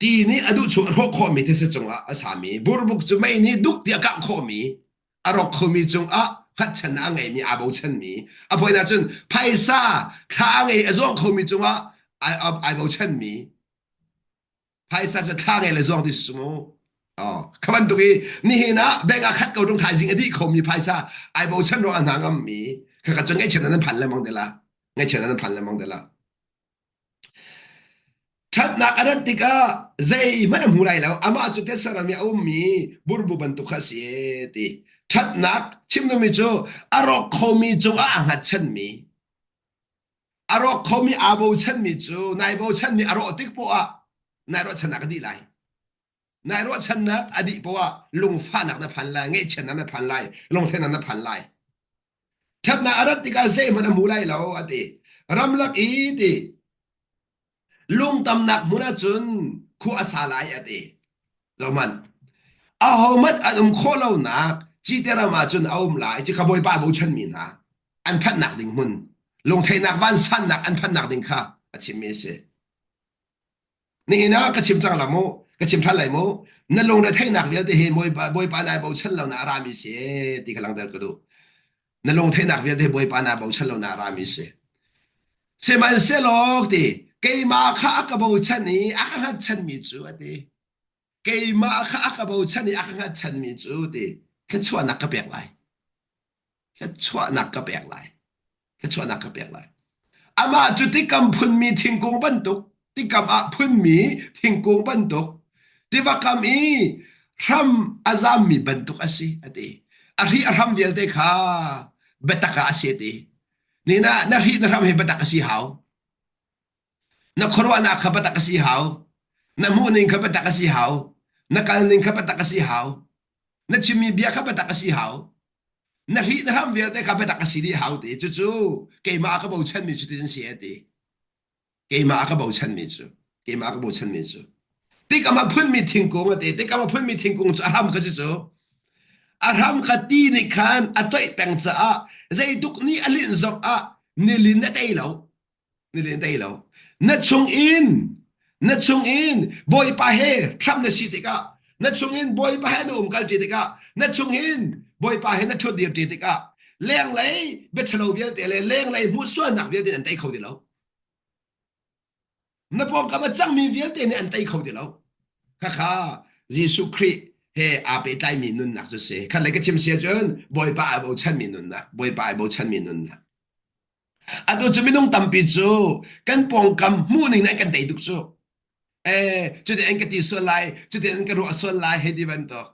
Speaker 1: ti nih a duh chung a hrawh khawhmi thetse cungah a sami burbuk cu mei nih duk tiah kangh khawhmi a rawk khomi cungah hngatchannak a ngeimi aa bochanmi a poin ahcun phaisa thla a ngei a zuang khomi cungah ai, ai bochanmi phaisa cu thla ngei le zuang ti si mu Oh, kha bantuk i nihin ah bank ah khat ko tung thaizing a dih khomi phaisa ai bochan ruang ah hna ngammi kha ka cu ngaihchiat nan phan lengmang te la ngaihchiat nan phan lengmang te la Ṭhatnak a rat tikah zeihmanh a hmu lai lo. Amah cu thetse ram i a ummi burbu bantuk kha a si e ti. Ṭhatnak chim duhmi cu a rawk khomi cungah aa hngatchanmi, a rawk khomi aa bochanmi cu nai bochanmi a rawh tik poah ah nai ruahchannak a dih lai. Nai ruahchannak a dih poah ah lungfahnak na phan lai, ngaihchiatnak na phan lai, lungthlennak na phan lai. Ṭhatnak a rat tikah zeihmanh a hmu lai lo a ti. Ramlak i ti lungtamnak hmun ahcun khua a sa lai a ti. Zohhmanh. Ahohmanh an um khawh lonak cite ram ahcun a um lai. Cikha Bawipa a bochanmi hna an phanhnak ding hmun, lungtheihnak vansannak an phanhnak ding kha a chimmi a si. Nihin ah ka chim cang la mu, ka chim ṭhan lai mu. Na lungre theihnak vialte hi Bawipa, Bawipa nai bochan lo na a rami si ti kha langhter ka duh. Na lung theihnak vialte Bawipa nai bochan lo na a rami si. Sihmanhsehlaw ti keimah kha a ka bochan i a ka hngatchanmi cu a ti. Keimah kha a ka bochan i a ka hngatchanmi cu ti thluachuahnak ka pek lai. Thluachuahnak ka pek lai. Thluachuahnak ka pek lai. Amah cu tikam phunmi thingkung bantuk, tikam ah phunmi thingkung bantuk, tiva kam i hram a zammi bantuk a si, a ti. A hri a hram vialte kha biatak ah a si, a ti. Nina na hri na hram hi biatak a si hau. Na khuaruahnak kha biatak a si hau. Na hmuhning kha biatak a si hau. Na kalning kha biatak a si hau. Na chimmi bia kha biatak a si hau. Na hlih na hram vialte kha biatak a si dih hau ti. Cucu keimah a ka bochanmi cu ti an si a ti. Keimah a ka bochanmi cu. Keimah a ka bochanmi cu. Tikam a phunmi thingkung a ti. Tikam a phunmi thingkung cu a hram kha si cu. A hram kha ti nih khan a toih peng caah zeituk nih a linh zong ah nilin a tei lo. Na len dai lo. Na chungin na chungin Bawipa he hram na si tikah na chungin Bawipa he na umkal ṭi tikah na chungin Bawipa he na ṭhut dir ṭi tikah lenglei biaṭhalo vialte le lenglei hmuhsualnak vialte an tei kho ti lo. Na pawngkam a cangmi vialte nih an tei kho ti lo. Khakha Jesuh Khrih he aa pehtlaimi nunnak cu si. Khat lei ka chim si ahcun Bawipa ai bochanmi nunnak, Bawipa ai bochanmi nunnak. Atu cu minung tampi cu kan pawngkam hmuhning nih an kan tei tuk cu. Eh, cuti an ka ti sual lai, cuti an ka ruah sual lai hei ti bantuk.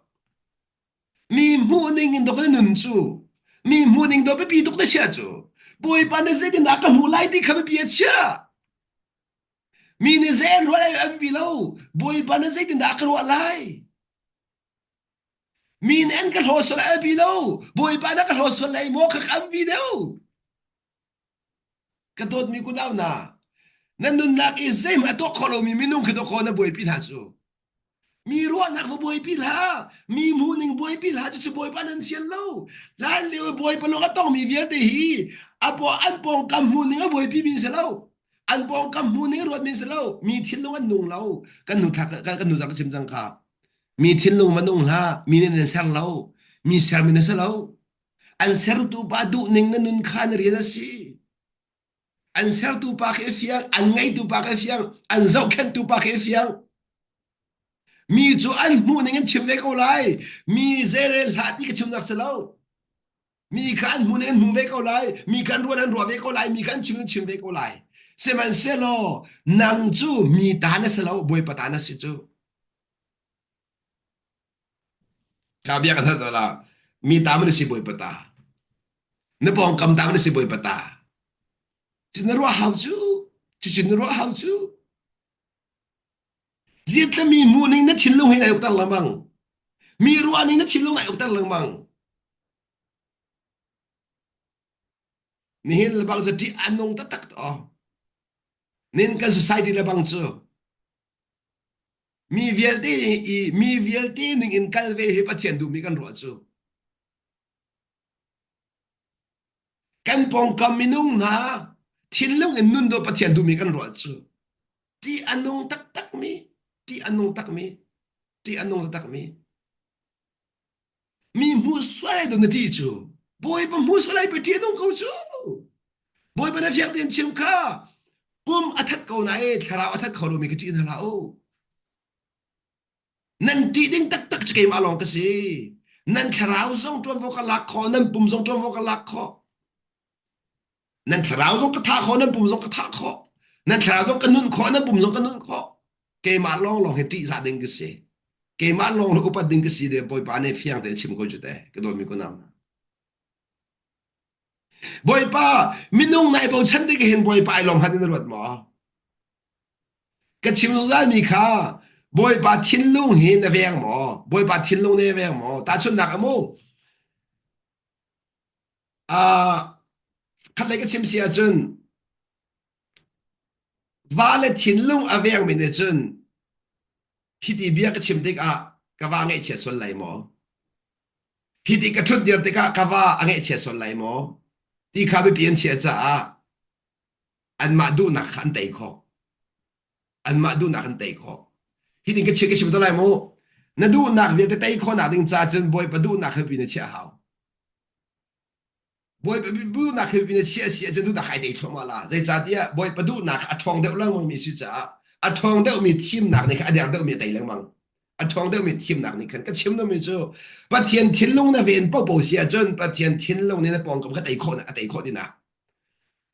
Speaker 1: Mi hmuhning in dok na nun cu. Mi hmuhning do biapi tuk na chia cu. Bawipa na zeitindah ka hmuh lai ti kha biapi a chia. Mi nih zei an ruah lai an biapi lo. Bawipa na zeitindah ka ruah lai. Mi nih an ka hlaw sual a bi lo. Bawipa na ka hlaw sual lai maw kha ka bi deuh. Ka dawtmi kunau hna, na nunnak i zeihmanh a tuah kho lomi minung khi dawh na buaipi hna cu. Mi ruahnak va buaipi hlah, mi hmuhning buaipi hlah, cucu Bawipa nan fial lo. Hlan lio i Bawipa lawng a tongmi vialte hi a paw an pawngkam hmuhning a buaipi mi si lo. An pawngkam hmuhning a ruatmi si lo. Mi thinlung an nung lo. Kan nu thla kan nu zak ka chim cang kha. Mi thinlung va nung hlah, mi nih nan ser lo, mi sermi na si lo. An sertu pa duhning na nun kha na rian a si. An sertu pa khi a fiang, an ngeitu pa khi a fiang, an zohkhenhtu pa khi a fiang. Mi cu an hmuh ning in chim ve ko lai. Mi zeirel hlah ti ka chimnak si lo. Mi kha an hmuh ning an hmu ve ko lai. Mi kha an ruah an ruah ve ko lai. Mi kha an chim an chim ve ko lai. Sihmanhsehlaw nang cu mi ta na si lo, Bawipa ta na si cu. Ka bia ka that la. Mi ta man si Bawipa ta. Na pawngkam ta man si Bawipa ta. Cu na ruah hau cu. Cucu na ruah hau cu. Ziatlami hmuhning na thinlung hi nai ukter lengmang. Mi ruahning na thinlung nai ukter lengmang. Nihin lebang cu ṭih a nung taktak to. Nin kan society lebang cu mi vialte i mi vialte ning in kal ve hi Pathian duhmi kan ruah cu. Kan pawngkam minung hna thinlung in nun dawh Pathian duhmi kan ruah cu. Ṭih a nung taktakmi, ṭih a nung takmi, ṭih a nung taktakmi. Mi hmuh sual ai na ṭih cu. Bawipa hmuh sual ai pe ṭih a nung ko cu. Bawipa na fiak tein chim kha pum a that ko na e thlarau a that kho lomi ka ṭih hna hlah u. Nan ṭih ding taktak cu keimah lawng ka si. Nan thlarau zong ṭuanvo ka lak khawh, nan pum zong ṭuanvo ka lak khawh. Nan thlarau zong ka thah khawh, nan pum zong ka thah khawh. Nan thlarau zong ka nun khawh, nan pum zong ka nun khawh. Keimah lawnglawng hi ṭihzah ding ka si. Keimah lawng hi upat ding ka si de Bawipa nih fiang tein chim ko cu te. Ka dawtmi ko nau hna. Bawipa, minung nai bochan ding hin Bawipa ai lawm han in ruat maw? Ka chim zungzalmi kha Bawipa thinlung hi na veng maw? Bawipa thinlung na veng maw? Tahchunhnak a mu. Uh, khatlei ka chim si ahcun va le thinlung a vengmi nih cun hiti bia ka chim tikah ka va ngaihchia sual lai maw? Hiti ka ṭhut dir tikah ka va a ngaihchia sual lai maw? Ti kha biapi an chiah caah anmah duhnak kha an tei khawh. Anmah duhnak an tei khawh. Hitin ka chim ka chim te lai mu. Na duhnak vialte tei khawhnak ding ca cun Bawipa duhnak hi pi na chiah hau. Bawipa duhnak hi pi na chiah si ahcun duhnak ai tei thluahmah la. Zeicahtiah Bawipa duhnak a ṭhawng deuh lengmang mi si caah a ṭhawng deuhmi thimnak nih khan a der deuhmi a tei lengmang. A ṭhawng deuhmi thimnak nih khan ka chim deuhmi cu Pathian thinlung na ven paohpaoh si ahcun Pathian thinlung nih na pawngkam kha tei khawh a tei khawh dihnak.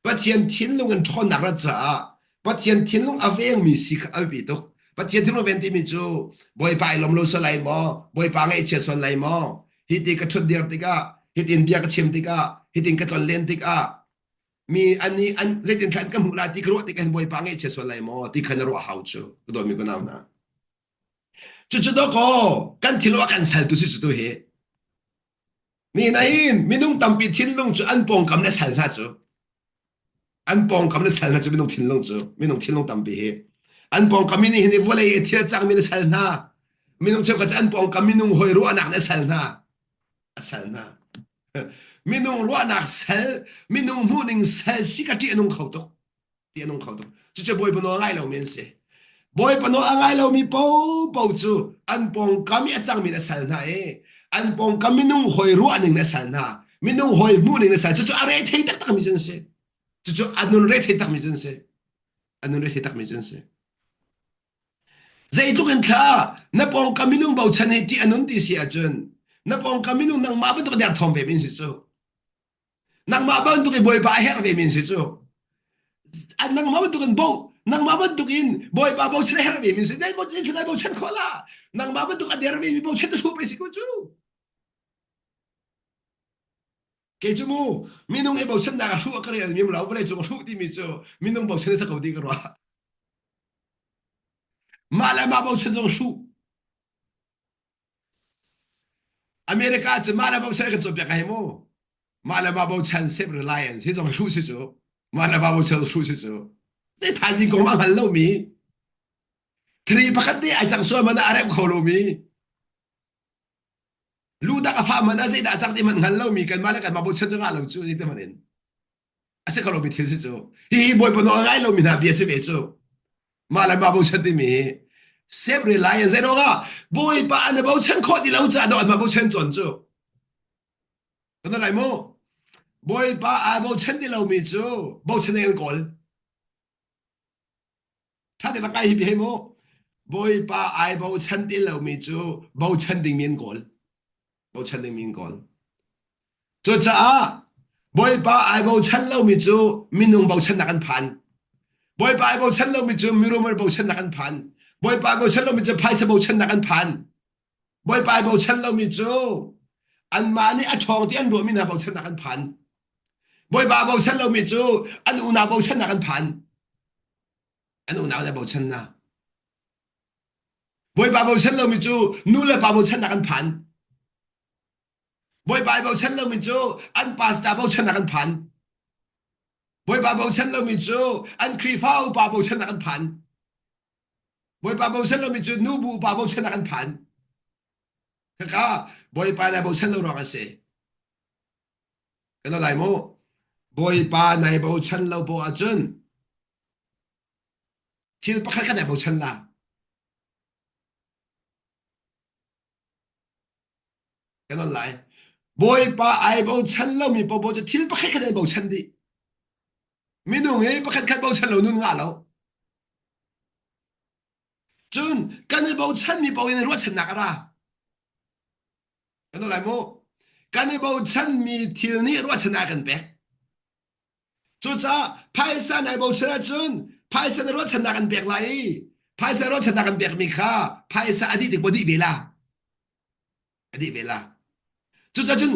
Speaker 1: Pathian thinlung in ṭhawnnak rat caah Pathian thinlung a vengmi si kha a biapi tuk. Pathian thinlung ven timi cu Bawipa i lawm lo sual lai maw? Bawipa ngaihchia sual lai maw? Hiti ka ṭhut dir tikah, hitin bia ka chim tikah, hitin ka tlonlen tikah mi an nih an zeitin thla an ka hmuh lai ti ka ruah tikah hin Bawipa ngaihchia sual lai maw ti kha na ruah hau cu. Ka dawtmi ka nau hna. Cucu dawkaw kan thinlung a kan saltu si cu tu hi. Ni nain minung tampi thinlung cu an pawngkam le sal hna cu an pawngkam le sal hna cu minung thinlung cu minung thinlung tampi hi an pawngkam mi nih hin vawlei i thil cangmi na sal hna minung cheukhat cu an pawngkam minung hawi ruahnak na sal hna a sal hna minung ruahnak sal minung hmuhning sal si ka ṭih a nung kho tuk ti a nung kho tuk cucu bawipa nawl a ngai lomi an si bawipa nawl a ngai lomi popo cu an pawngkam i a cangmi na sal hna i an pawngkam minung hawi ruah ning na sal hna minung hawi hmuh ning na sal cucu a re thei taktak mi cu an si cucu a nun re thei takmi cu an si a nun re thei takmi cu an si zeitluk in thla na pawngkam minung bochan hi ti a nun ti si ahcun na pawngkam minung nangmah bantuk derthawm ve min si cu Nangmah bantuk i Bawipa a herh ve min si cu. Nangmah bantuk in bo nangmah bantuk in Bawipa bochan a herh ve min si. Dai bochan dai bochan khawh la. Nangmah bantuk a der ve mi bochan tu pe si ko cu. Kei cu mu minung i bochan nak a hruh a ka rel mi lo vawlei cung hruh timi cu minung bochan sa ko ti ka ruah. Mah le mah bochan zong hruh. America cu mah le bochan kan cawnpiak ai mu. Mah le mah bochan self reliance hi zong hruh si cu. Mah le mah bochan hruh si cu. Zei thaizing kong a hngal lomi. Thri pakhat nih ai cang sual man ah a remh kho lomi. Ludak a fah man ah zeidah a cang ti hmanh hngal lomi kan mah le kan mah bochan cu ngah lo cu ti hmanh in. A si kho lomi thil si cu. Hihi Bawipa nawl a ngai lomi hna bia si ve cu. Mah le mah bochan timi hi self reliance zei ruangah Bawipa an i bochan khawh ti lo caah dawh anmah bochan cawn cu. Kan lai mu. Bawipa ai bochan ti lomi cu bochan in an kawl. Ṭha te rak ngai hi bia mu. Bawipa ai bochan ti lomi cu bochan dingmi an kawl. Bochan dingmi an kawl. Cucaah Bawipa ai bochan lomi cu minung bochannak an phan. Bawipa ai bochan lomi cu mirum bochannak an phan. Bawipa ai bochan lomi cu phaisa bochannak an phan. Bawipa ai bochan lomi cu anmah nih a ṭhawng ti an ruahmi hna bochannak an phan. Bawipa a bochan lomi cu an unau bochannak an phan. An unau le bochannak. Bawipa bochan lomi cu nu le pa bochannak an phan. Bawipa ai bochan lomi cu an pastor bochannak an phan. Bawipa bochan lomi cu an Khrihfa upa bochannak an phan. Bawipa bochan lomi cu nubu upa bochannak an phan. Kaka Bawipa nai bochan lo ruang a si. Kan lai mu. Bawipa nai bochan lo po ahcun thil pakhat khat nai bochan la. Kan on lai. Bawipa ai bochan lomi popo cu thil pakhat khat an bochan dih. Minung hi pakhat khat bochan lo nun ngah lo. Cun kan i bochanmi paoh in ruahchannak a ra. Kan lai mu. Kan i bochanmi thil nih ruahchannak a kan pek. Cucaah phaisa nai bochan ahcun phaisa na ruahchannak an pek lai i phaisa ruahchannak an pekmi kha phaisa a dih tik maw dih ve la. A dih ve la. Cucaah cun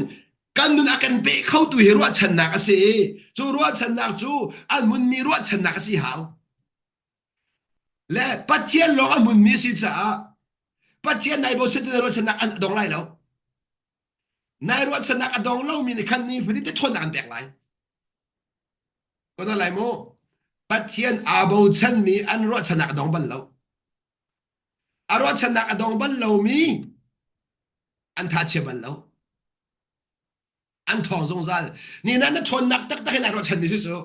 Speaker 1: kan nun a kan pe khotu hi ruahchannak a si i cu ruahchannak cu an hmunmi ruahchannak a si hau. Le Pathian lawng a hmunmi a si caah Pathian nai bochan cu na ruahchannak an dong lai lo. Nai ruahchannak a dong lomi nih khan ni fatin te ṭhawnnak an pek lai. Ko lai mu. Pathian aa bochanmi an ruahchannak a dong bal lo. A ruahchannak a dong bal lomi an tha chia bal lo. An ṭhawng zungzal. Ni na na ṭhawnnak taktak in ai ruahchanmi si cu.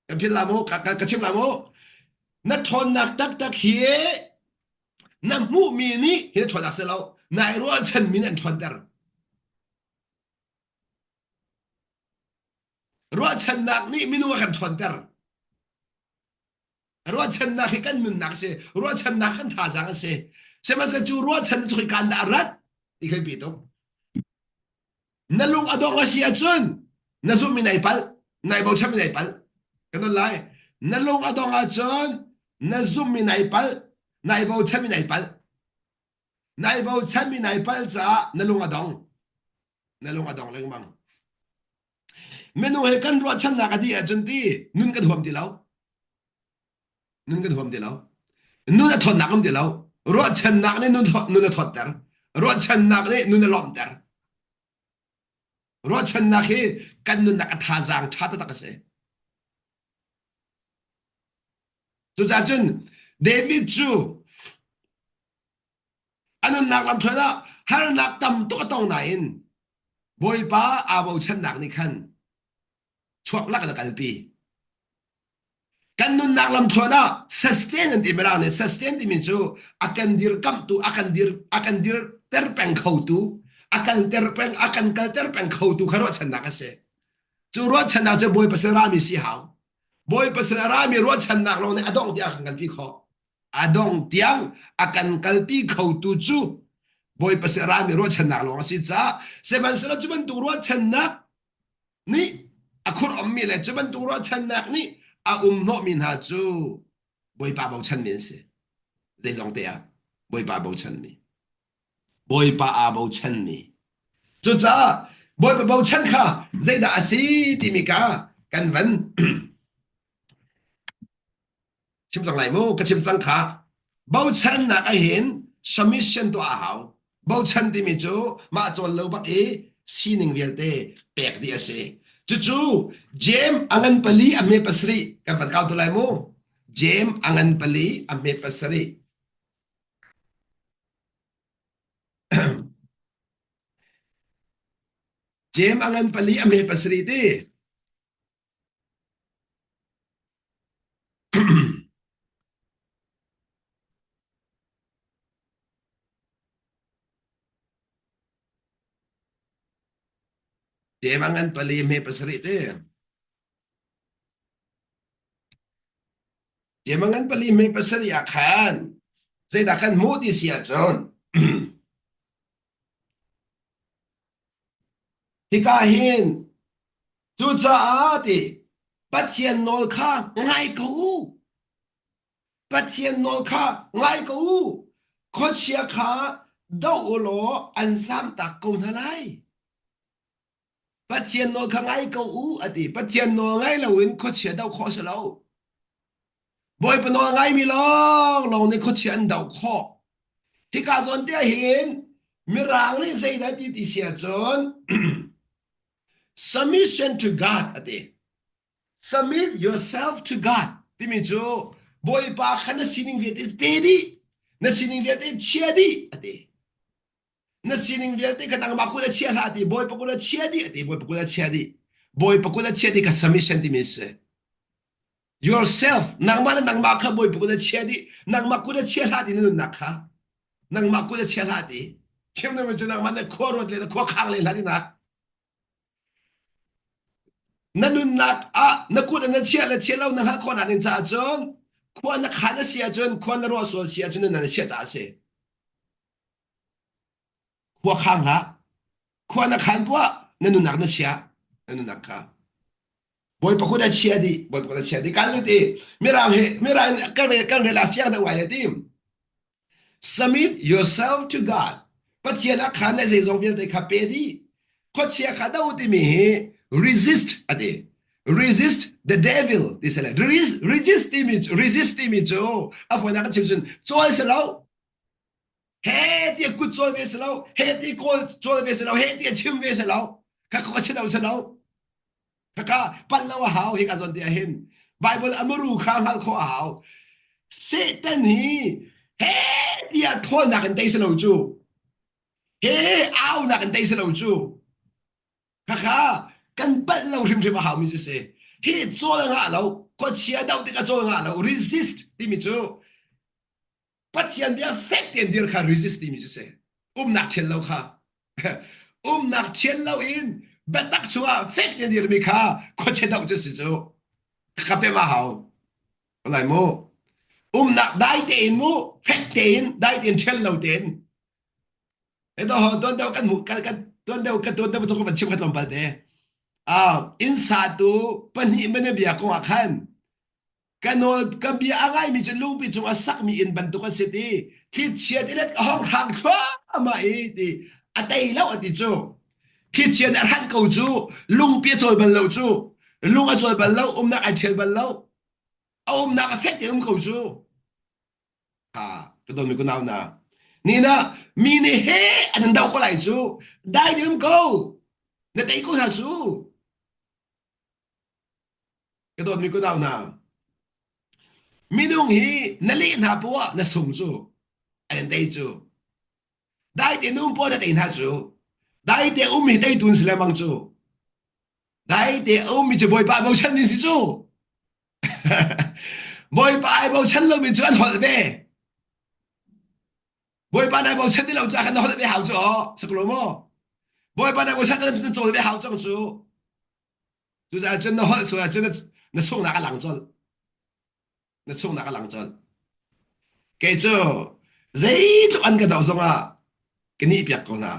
Speaker 1: Kan philh la mu, ka, ka, ka chim la mu. Na ṭhawnnak taktak hi na hmuhmi nih hi na ṭhawnnak si lo. Nai ruahchanmi nih an ṭhawnter. Ruahchannak nih minung a kan ṭhawnter. Ruahchannak hi kan nunnak a si. Ruahchannak kan thazaang a si. Sihmanhsehlaw cu ruahchan cu kan dah rat ti khi pi tuk. Na lung a dong a si ahcun na zumhmi nai palh, nai bochanmi nai palh. Kan don lai. Na lung a dong ahcun na zumhmi nai palh, nai bochanmi nai palh. Nai bochanmi nai palh caah na lung a dong. Na lung a dong lengmang. Minung he kan ruahchannak a dih ahcun ti nun kan huam ti lo. Nun kan huam ti lo. Nun a thawtnak um ti lo. Ruahchannak nih nun, nun a thawtter. Ruahchannak nih nun a lawmhter. Ruahchannak hi kan nunnak a thazaang ṭha taktak a si. Cucaah cun David cu A nunnak lamthluan ah harnak tam tuk a tong nain Bawipa aa bochannak nih khan chuak lak in a kalpi. Kan nunnak lamthluan ah sustain an ti mirang nih sustain timi cu a kan dirkamhtu a kan dir a kan dirter peng khotu a kalter peng a kan kalter peng khotu kha ruahchannak a si. Cu ruahchannak cu Bawipa sin rami si hau. Bawipa sin a rami ruahchannak lawng nih a dongh tiang a kan kalpi khawh. A dong tiang a kan kalpi khotu cu Bawipa sin rami ruahchannak lawng a si caah sihmanhsehlaw cu bantuk ruahchannak nih a khur ummi le cu bantuk ruahchannak nih a um hnawhmi hna cu Bawipa bochanmi an si. Zeizong te ah Bawipa bochanmi. Bawipa aa bochanmi. Cucaah Bawipa bochan kha zeidah a si timi ka kan van Chim cang lai mu, ka chim cang kha. Bochannak ahin submission tuah a hau. Bochan timi cu mah cawl lo bak i sining vialte pek dih a si. Cucu James a ngan pali a hme pasarih kan van kau tu lai mu. James a ngan pali a hme pasarih. James a ngan pali a hme pasarih ti. Ṭem a ngan pali hme pasarih ti. Ṭem a ngan pali hme pasarih ah khan zeidah kan hmuh ti si ahcun hika hin cucaah ti Pathian nawl kha ngai ko u. Pathian nawl kha ngai ko u. Khuachia kha doh u law an zamtak ko hna lai. Pathian nawl kha ngai ko u a ti. Pathian nawl ngai loin khuachia doh khawh a si lo. Bawipa nawl ngaimi lawnglawng nih khuachia an doh khawh. Hika zawn te ah hin Mirang nih zeidah ti ti si ahcun submission to God a ti. Submit yourself to God timi cu Bawipa kha na sining vialte pe dih, na sining vialte chia dih a ti. Na sining vialte kha nangmah kut a chia hlah ti Bawipa kut a chia dih a ti Bawipa kut a chia dih Bawipa kut a chia dih ka submission timi a si. Yourself nangmah le nangmah kha Bawipa kut a chia dih nangmah kut a chia hlah ti na nunnak kha nangmah kut a chia hlah ti chim na cu nangmah na khua ruat le na khua khang le hlah tinak Na nunnak ah na kut na chiah le chiah lo na hngalh khawh nak ding caah cun khua na khan a si ahcun khua na ruah sual si ahcun na na chiah caah a si. Khua khang hlah. Khua na khan poah na nunnak na chia. Na nunnak kha. Bawipa kut a chia dih. Bawipa kut a chia dih. Kan ti Mirang he Mirang kan rel kan rel a fiang deuh ngai le ti. Submit yourself to God. Pathian ah khan na zeizong vialte kha pe dih. Khuachia kha do timi hi resist a ti. Resist the devil ti si le. Resist, resist timi resist timi cu a fawinak kan chim cun cawl si lo. He ti kut cawl ve si lo. He ti kawl cawl ve si lo. He ti chim ve si lo. Kha khuachia do si lo. Khakha palh lo a hau hika zawn te ah hin Bible a muru kha hngalh khawh a hau. Satan hi he tiah ṭhawlnak in tei si lo cu. He aunak in tei si lo cu. Khakha kan palh lo hrimhrim a haumi cu si. Hi cawl ngah lo, khuachia doh tikah cawl ngah lo, resist timi cu Pathian bia fek tein dir kha resist timi cu si. Umnak ṭhial lo kha. Umnak ṭhial lo in biatak chungah fek tein dirmi kha khuachia doh cu si cu. Ka pem a hau. Lai mu. Umnak dai tein mu, fek tein, dai tein ṭhial lo tein. Edo ho tuan deuh kan hmuh kan kan tuan deuh kan tuan deuh kan van chim kha tlawmpal te. Ah, inn satu pahnih mana bia kong ah khan Ka nawl ka bia a ngaimi cu lungpi cung a sakmi inn bantuk a si ti thlichia tilet a hong hrang thluahmah i ti a tei lo a ti cu thlichia nih a hranh ko cu lungpi a cawl bal lo cu lung a cawl bal lo umnak ai ṭhial bal lo a umnak a fek te um ko cu ha ka dawmi ku nau na ni na mi nih he an in do ko lai cu dai te um ko na tei ko hna cu Ka dawtmi kunau hna, minung hi na leh hna poah na sung cu an tei cu. Dai te um poah na tei hna cu. Dai te um hi teitu si lengmang cu. Dai te um mi cu Bawipa bochan mi si cu. Bawipa ai bochan lomi cu an holh ve. Bawipa nai bochan ti lo ca khan na holh ve hau cu aw, saklo maw? Bawipa nai bochan kan na cawl ve hau cang cu. Cucaah cun na holh sual ahcun na sunghnak a lang colh. Na sunghnak a lang colh. Kei cu zeitluk an ka doh zongah ka nih piak ko hna.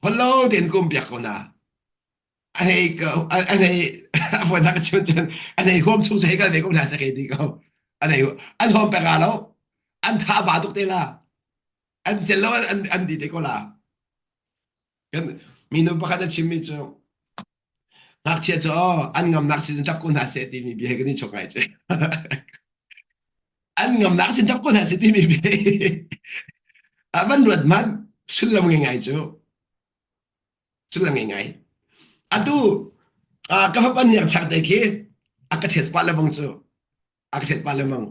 Speaker 1: Holh lo tein ka um piak ko hna. An hei an hei a fawinak ka chim cun an hei huam chung cu hei kal ve ko hna seh kei ti ko. An hei an huam pek lo. An tha ba tuk te la. An cel lo an an ti te ko la. Kan minu pakhat a chimmi cu ngakchia cu aw an ngamnak sin ṭap ko hna seh timi bia he kan i chok ngai cu. An ngamnak sin ṭap ko hna seh timi bia a van ruat hmanh sullam ngei ngai cu. Sullam ngei ngai. Atu ka fapa hniang chak te khi a ka ṭhes pah lebang cu. A ka ṭhet pah lengmang.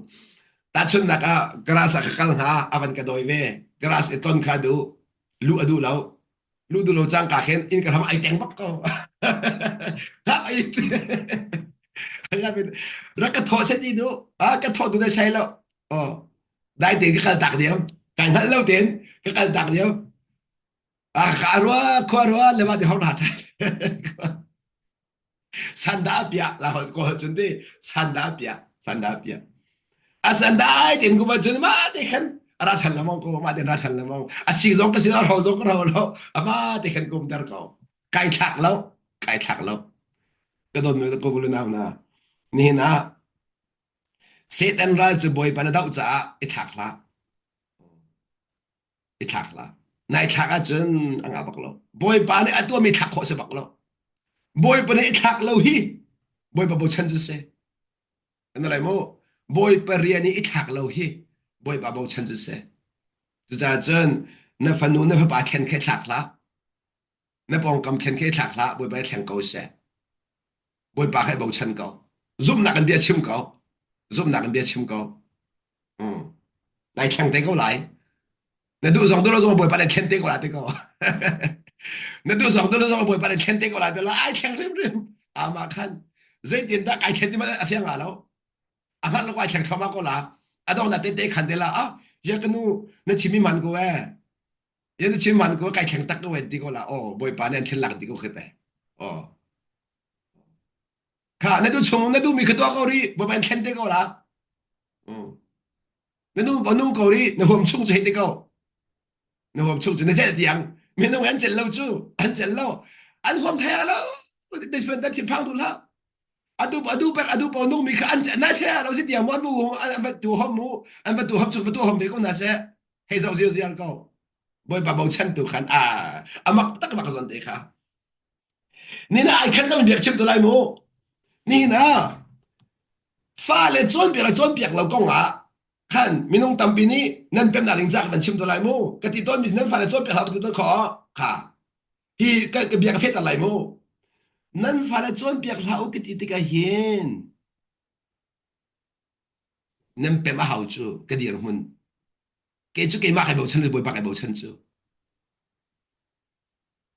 Speaker 1: Tahchunhnak ah garage ah ka kal hnga, a van ka dawi ve. Garage i ton kha duh. Luh a duh lo. Luh duh lo cangka khin inn ka hram ai teng bak ko. Hngak ai rak ka thawh set i duh. Ah ka thawh duh na sai lo. Oh. Dai tein ka kal tak diam. Kai hngalh lo tein ka kal tak diam. A ka rua khua rua le ma ti hong na ṭhan. Sanda pia la hol ko cun ti sanda pia sanda pia. A sanda ai tin ku ba cun ma te khan ra ṭhan lamong ko ma te ra ṭhan lamong. A si zong ka si lo ro zong ka ro lo. Ama te khan kum ter ko. Kai thlak lo kai thlak lo. Ka don nu ko bulu nau na. Nihin ah Satan ral cu Bawipa na doh caah i thlak hlah. I thlak hlah. Nai thlak ahcun a ngah bak lo. Bawipa nih a tuahmi thlak khawh si bak lo. Bawipa nih i thlak lo hi Bawipa bochan cu si. Kan lai mu. Bawipa rian i i thlak lo hi Bawipa bochan cu si. Cucaah cun na fanu na fapa thlen khe thlak hlah. Na pawngkam thlen khe thlak hlah. Bawipa i thleng ko seh. Bawipa kha i bochan ko. Zumhnak in bia chim ko. Zumhnak in bia chim ko. Mm. Nai thleng te ko lai. Na duh zong duh lo zong Bawipa nih thlen te ko lai te ko. Na duh zong duh lo zong Bawipa nih thlen te ko lai te la ai thleng hrimhrim. Amah khan zeitin dah kai thlen ti ma a fiang nga lo. A hngalh lo ko ai thleng thluahmah ko la. A dong na te te khan te la ah ya ka nu na chim mi man ko eh. Ya na chim man ko kai thleng tak ko eh ti ko la. Oh Bawipa nih an thlen lak ti ko khi te. Oh Kha na duh chung na duhmi kha tuah ko rih Bawipa in thlen te ko la. Mm. Na nu nung ko rih na huam chung cu hei ti ko. Na huam chung cu na celh tiang minung an celh lo cu an celh lo an huam thai lo na thinphang duh hlah adu adu pek adu po nung mi kha an na se lo si tiang mu an vu an va tu hom mu an va tu hom chung va tu hom ve ko na se hei zoh ziar ziar ko bawipa bochan tu khan a amak tak mak zon te kha Nina ai khat lo biak chim te lai mu. Nina fale cawnpiak le cawnpiak lo kong ah khan minung tampi nih nan pemnak ding ca ka van chim te lai mu. Ka ti tawn mi nan fale cawnpiak hlah ka ti tawn kho kha hi ka, ka bia ka fehter lai mu. Nan fale cawnpiak hlah u ka ti tikah hin nan pem a hau cu ka dirhmun. Kei cu keimah kai bochan le Bawipa kai bochan cu.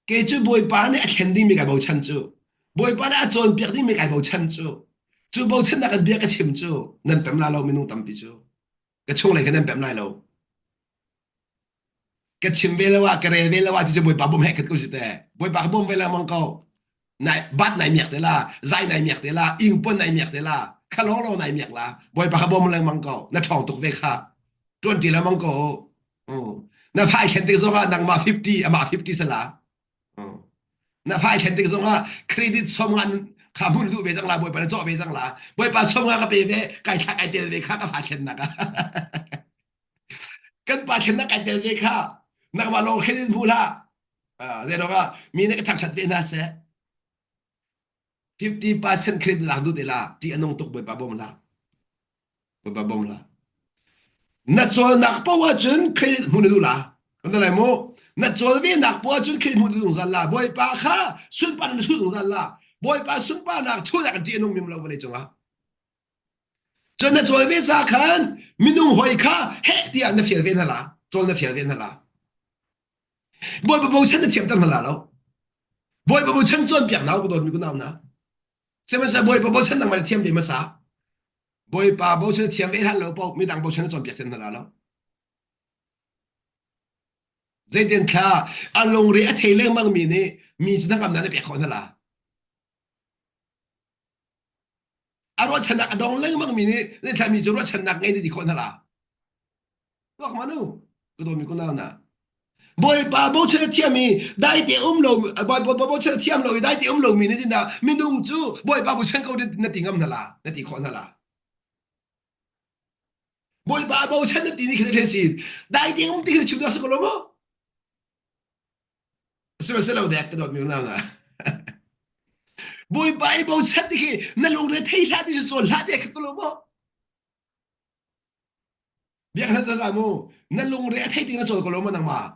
Speaker 1: Kei cu Bawipa nih a thlen dingmi kai bochan cu. Bawipa nih a cawnpiak dingmi kai bochan cu. Cu bochannak in bia ka chim cu nan pem lai lo minung tampi cu. Ka chunglei kha nan pem lai lo. Ka chim ve lo ah ka rel ve lo ah ti cu Bawipa bawm heh khat ko si te. Bawipa ka bawm ve lengmang ko. Nai bat nai miak te la, zai nai miak te la, ingpon nai miak te la, kha lo lo nai miak la. Bawipa ka bawm lengmang ko. Na ṭhawng tuk ve kha. Ṭuan ti lengmang ko. Na fai thlen tik zongah nangmah 50 amah 50 sala. Na fai thlen tik zongah credit som nga kha hmun duh ve cang la bawipa na cawh ve cang la. Bawipa som nga ka pe ve kai thla kai tel ve kha ka fa thlen nak ah. Kan pa thlen nak kai tel ve kha. Nangmah lawng khen in hmu hlah. Zei ah mi nih ka thangṭhat ve hna seh. 50% credit lak duh te la ti anung tuk bawipa bawm hlah. Bawipa bawm hlah. Na cawlnak poah ahcun credit hmu na duh la. Kan lai mu. Na cawl ve nak poah ahcun credit hmu na zungzal la. Bawipa kha sunparnak na thu zungzal la. Bawipa sunparnak thunak an ti anung mim lo vawlei cungah. Cun na cawl ve ca khan minung hoi kha heh tiah na fial ve hna la. Cawl na fial ve hna la. Bawipa bochan na thiamter hna la lo. Bawipa bochan cawnpiak na ka dawtmi ku nau na. Sihmanhsehlaw Bawipa bochan nangmah na thiam ve hmasa. Bawipa bochan na thiam ve hlan lo paoh midang bochan na cawnpiak te hna la lo. Zeitin thla a lungre a thei lengmang mi nih mi cu hnangamnak na pek khawh hna la. A ruahchannak a dong lengmang mi nih na thla mi cu ruahchannak ngei na ti khawh hna la. Tuak manu ka dawmi ku nau na. Bawipa bochan a thiam i daite um lo Bawipa bochan a thiam lo i daite um lomi nih cun minung cu Bawipa bochan ko na ti ngam hna la na ti khawh hna la. Bawipa bochan na ti ni khi si daite um ti khi chim dah si ko lo maw? Sihmanhsehlaw dek ka dawtmi unau hna. Bawipa i bochan ti khi na lungre thei hlah ti cu cawn hlah ti kha ko lo maw? Biak na dah mu na lungre a thei ti na cawl ko lo maw nangmah?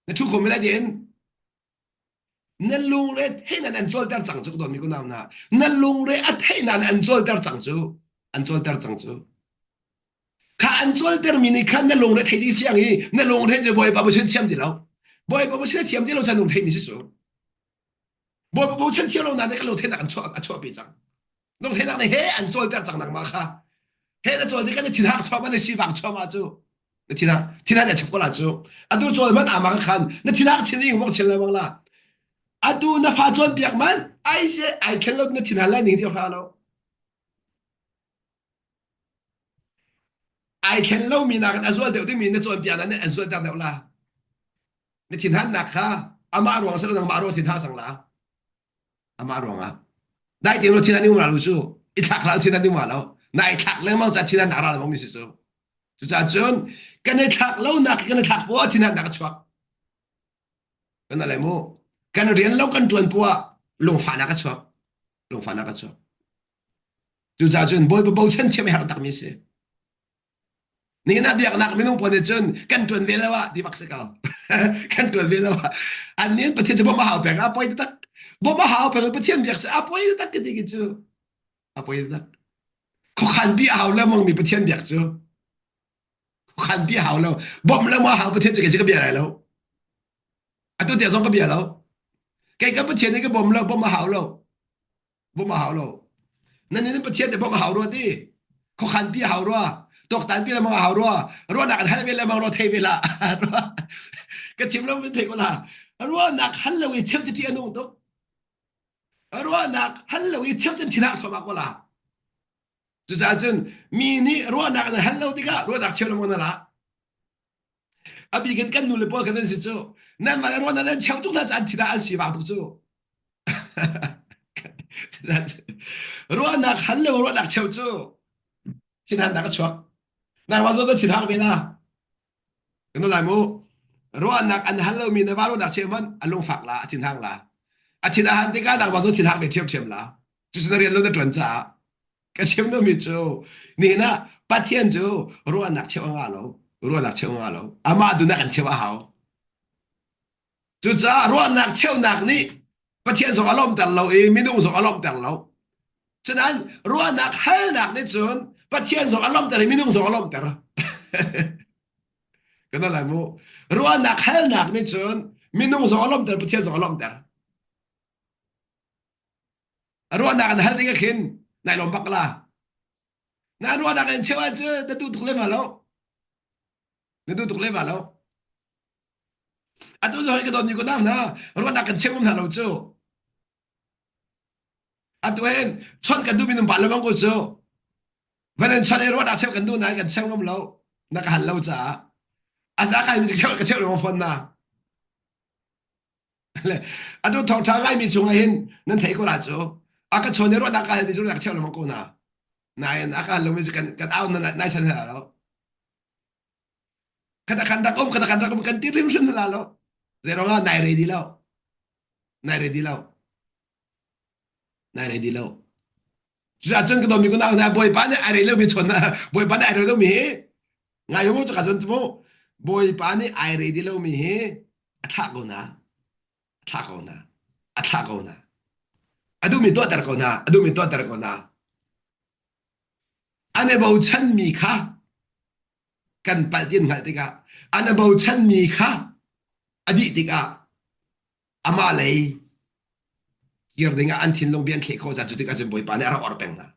Speaker 1: Na thu kho mi lai din na lungre thei nan an cawlter cang cu ka dawtmi kunau hna na lungre a thei nan an cawlter cang cu an cawlter cang cu kha an cawlter mi nih khan na lungre thei ti fiang i na lungre cu bawipa bochan thiam ti lo bawipa bochan thiam ti lo chan lung thei mi si cu bawipa bochan thiam lo na ne kan lung theinak an chuah a chuah pi cang lung theinak ne he an cawlter cang nangmah kha he na cawl ti kan thin hak chuah ma na sivang chuah ma cu. Na thin thin na chap ko la cu. Atu cawl man ama ka khan na thin hak chin ing wok chin le wang la. Atu na fa cawn piak man ai se ai khel lo na thin hal lai ning ti hra lo. Ai khen lo mi nakin a zual deuh ding mi na cawn piak na an zual ter deuh la. Na thin han nak kha amah ruang se nangmah ruang thin ha cang la. Amah ruangah dai te lo thin an um ra lu cu i thlak la thin an um lo na i thlak lengmang ca thin an ra lengmang mi si cu cucaah cun kan i thlak lo nak kan i thlak poah thin an nak a chuak kan le mu kan rian lo kan tuan poah lungfahnak a chuak lungfahnak a chuak cucaah cun bawipa bochan thiam i har tak mi si Nihin ah biaknak minung pawl nih cun kan ṭuan ve lo ah ti bak si ko. kan ṭuan ve lo ah. An nih Pathian cu bawmh a hau peng a poi taktak. Bawmh a hau peng Pathian biak si a poi taktak ka ti ki cu. A poi taktak. Khuakhan pi a hau lengmang mi Pathian biak cu. Khuakhan pi a hau lo. Bawmh lo ma hau Pathian cu kei cu ka bia lai lo. Atu tiang zong ka bia lo. Kei ka Pathian nih ka bawm lo, bawmh a hau lo. Bawmh a hau lo. Nan in Pathian te bawmh a hau rua ti. Khuakhan pi a hau rua. Tuaktan pi lemang a hau rua. Ruahnak an hal ve lemang rua thei ve la. Ka chim lo min thei ko la. Ruahnak hal lo i cheu ti a nung tuk. Ruahnak hal lo i cheu cun thinah thoma ko la. Cucaah cun mi nih ruahnak an hal lo tikah ruahnak cheu lemang na la. A bik in kan nu le pawl kan an si cu. Nan mah le ruahnak nan cheu tuk hna caan thi dah an si vang tuk cu. Ruahnak hal le ruahnak cheu cu thinhannak a chuak. Nangmah zawn na thinhang ve na. Kan lai mu. Ruahnak an hal lomi na va ruahnak cheu hmanh a lungfak la, a thinhang la. A thin a han tikah nangmah zawn thinhang ve ṭhiamṭhiam la. Cucu na rian lo na ṭuan caah ka chim duhmi cu nihin ah Pathian cu ruahnak cheu a ngah lo. Ruahnak cheu a ngah lo. Amah duhnak kan cheu a hau. Cucaah ruahnak cheunak nih Pathian zong a lawmhter lo i minung zong a lawmhter lo. Cunain ruahnak halnak nih cun Pathian zong a lawmhter i minung zong a lawmhter. Kan lai mu. Ruahnak halnak nih cun minung zong a lawmhter, Pathian zong a lawmhter. Ruahnak an hal ding ah khin nai lawm bak la. Na ruahnak an cheu ahcun na duh tuk lem lo. Na duh tuk lem lo. Atu zong hi ka dawtmi ko nang hna ruahnak kan chim hna lo cu. Atu hin chawnh kan duhmi num pa lemang ko cu. Van in chawnh i ruahnak cheu kan duh nain kan cheu ngam lo. Na ka hal lo caah. Asa kai mi cheu ka cheu lengmang fawn na. Atu thawngṭha ngaimi chungah hin nan theih ko la cu. A ka chawn i ruahnak ka halmi cu ruahnak cheu lengmang ko na. Nain a ka hal lomi cu kan kan au na nai san hna lo. Kata kan rak um kata kan rak um kan ti hrimhrim hna lo. Zei ruangah nai ready lo. Nai ready lo. Nai ready lo. Cucaah cun ka dawmi kunau hna Bawipa nih ai rei lomi chawn Bawipa nih ai rei lomi hi ngai mu caka cun mu Bawipa nih ai ready lomi hi a thlah ko na a thlah ko na a thlah ko na a duhmi tuahter ko na a duhmi tuahter ko na an i bochanmi kha kan palh ti an hngalh tikah an i bochanmi kha a dih tikah amah lei kir dingah an thinlung bia an thleh khawh caan cu tikah cun Bawipa nih a rak or peng hna.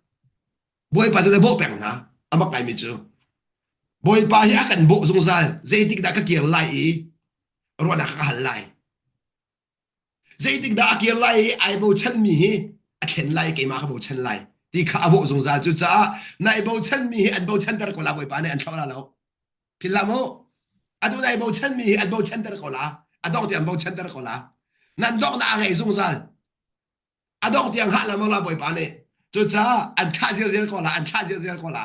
Speaker 1: Bawipa cu a bawh peng hna. A mak ngaimi cu Bawipa hi a kan bawh zungzal zeitik dah ka kir lai i ruahnak ka hal lai. Zeitik dah a kir lai i ai bochanmi hi a thlen lai keimah ka bochan lai ti kha a bawh zungzal cucaah nai bochanmi hi an bochanter ko la Bawipa nih an thloh la lo phil hlah mu atu nai bochanmi hi an bochanter ko la a dong tiang bochanter ko la nan donghnak a ngei zungzal a dong tiang hah lamang la Bawipa nih cucaah an thlah zirziar ko la an thlah zirziar ko la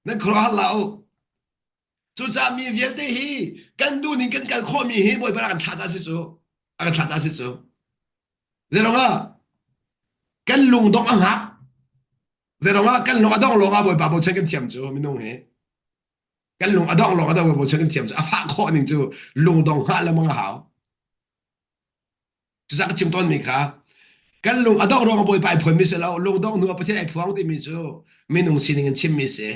Speaker 1: nan khuaruahhar la u Cucaah mi vialte hi kan duhning kan kal khawhmi hi Bawipa rak kan thlah ca si cu. A kan thlah ca si cu. Zeiruangah kan lungdongh a hngak. Zeiruangah kan lung a dong lawng ah Bawipa bochan kan thiam cu minung hi. Kan lung a dong lawng ah Bawipa bochan kan thiam cu a fah khawh ning cu lungdong hngah lengmang a hau. Cucaah ka chim tawnmi kha kan lung a dongh ruangah Bawipa ai phuanmi si lo lungdongh hnu ah Pathian ai phuang timi cu minung sining in chimmi si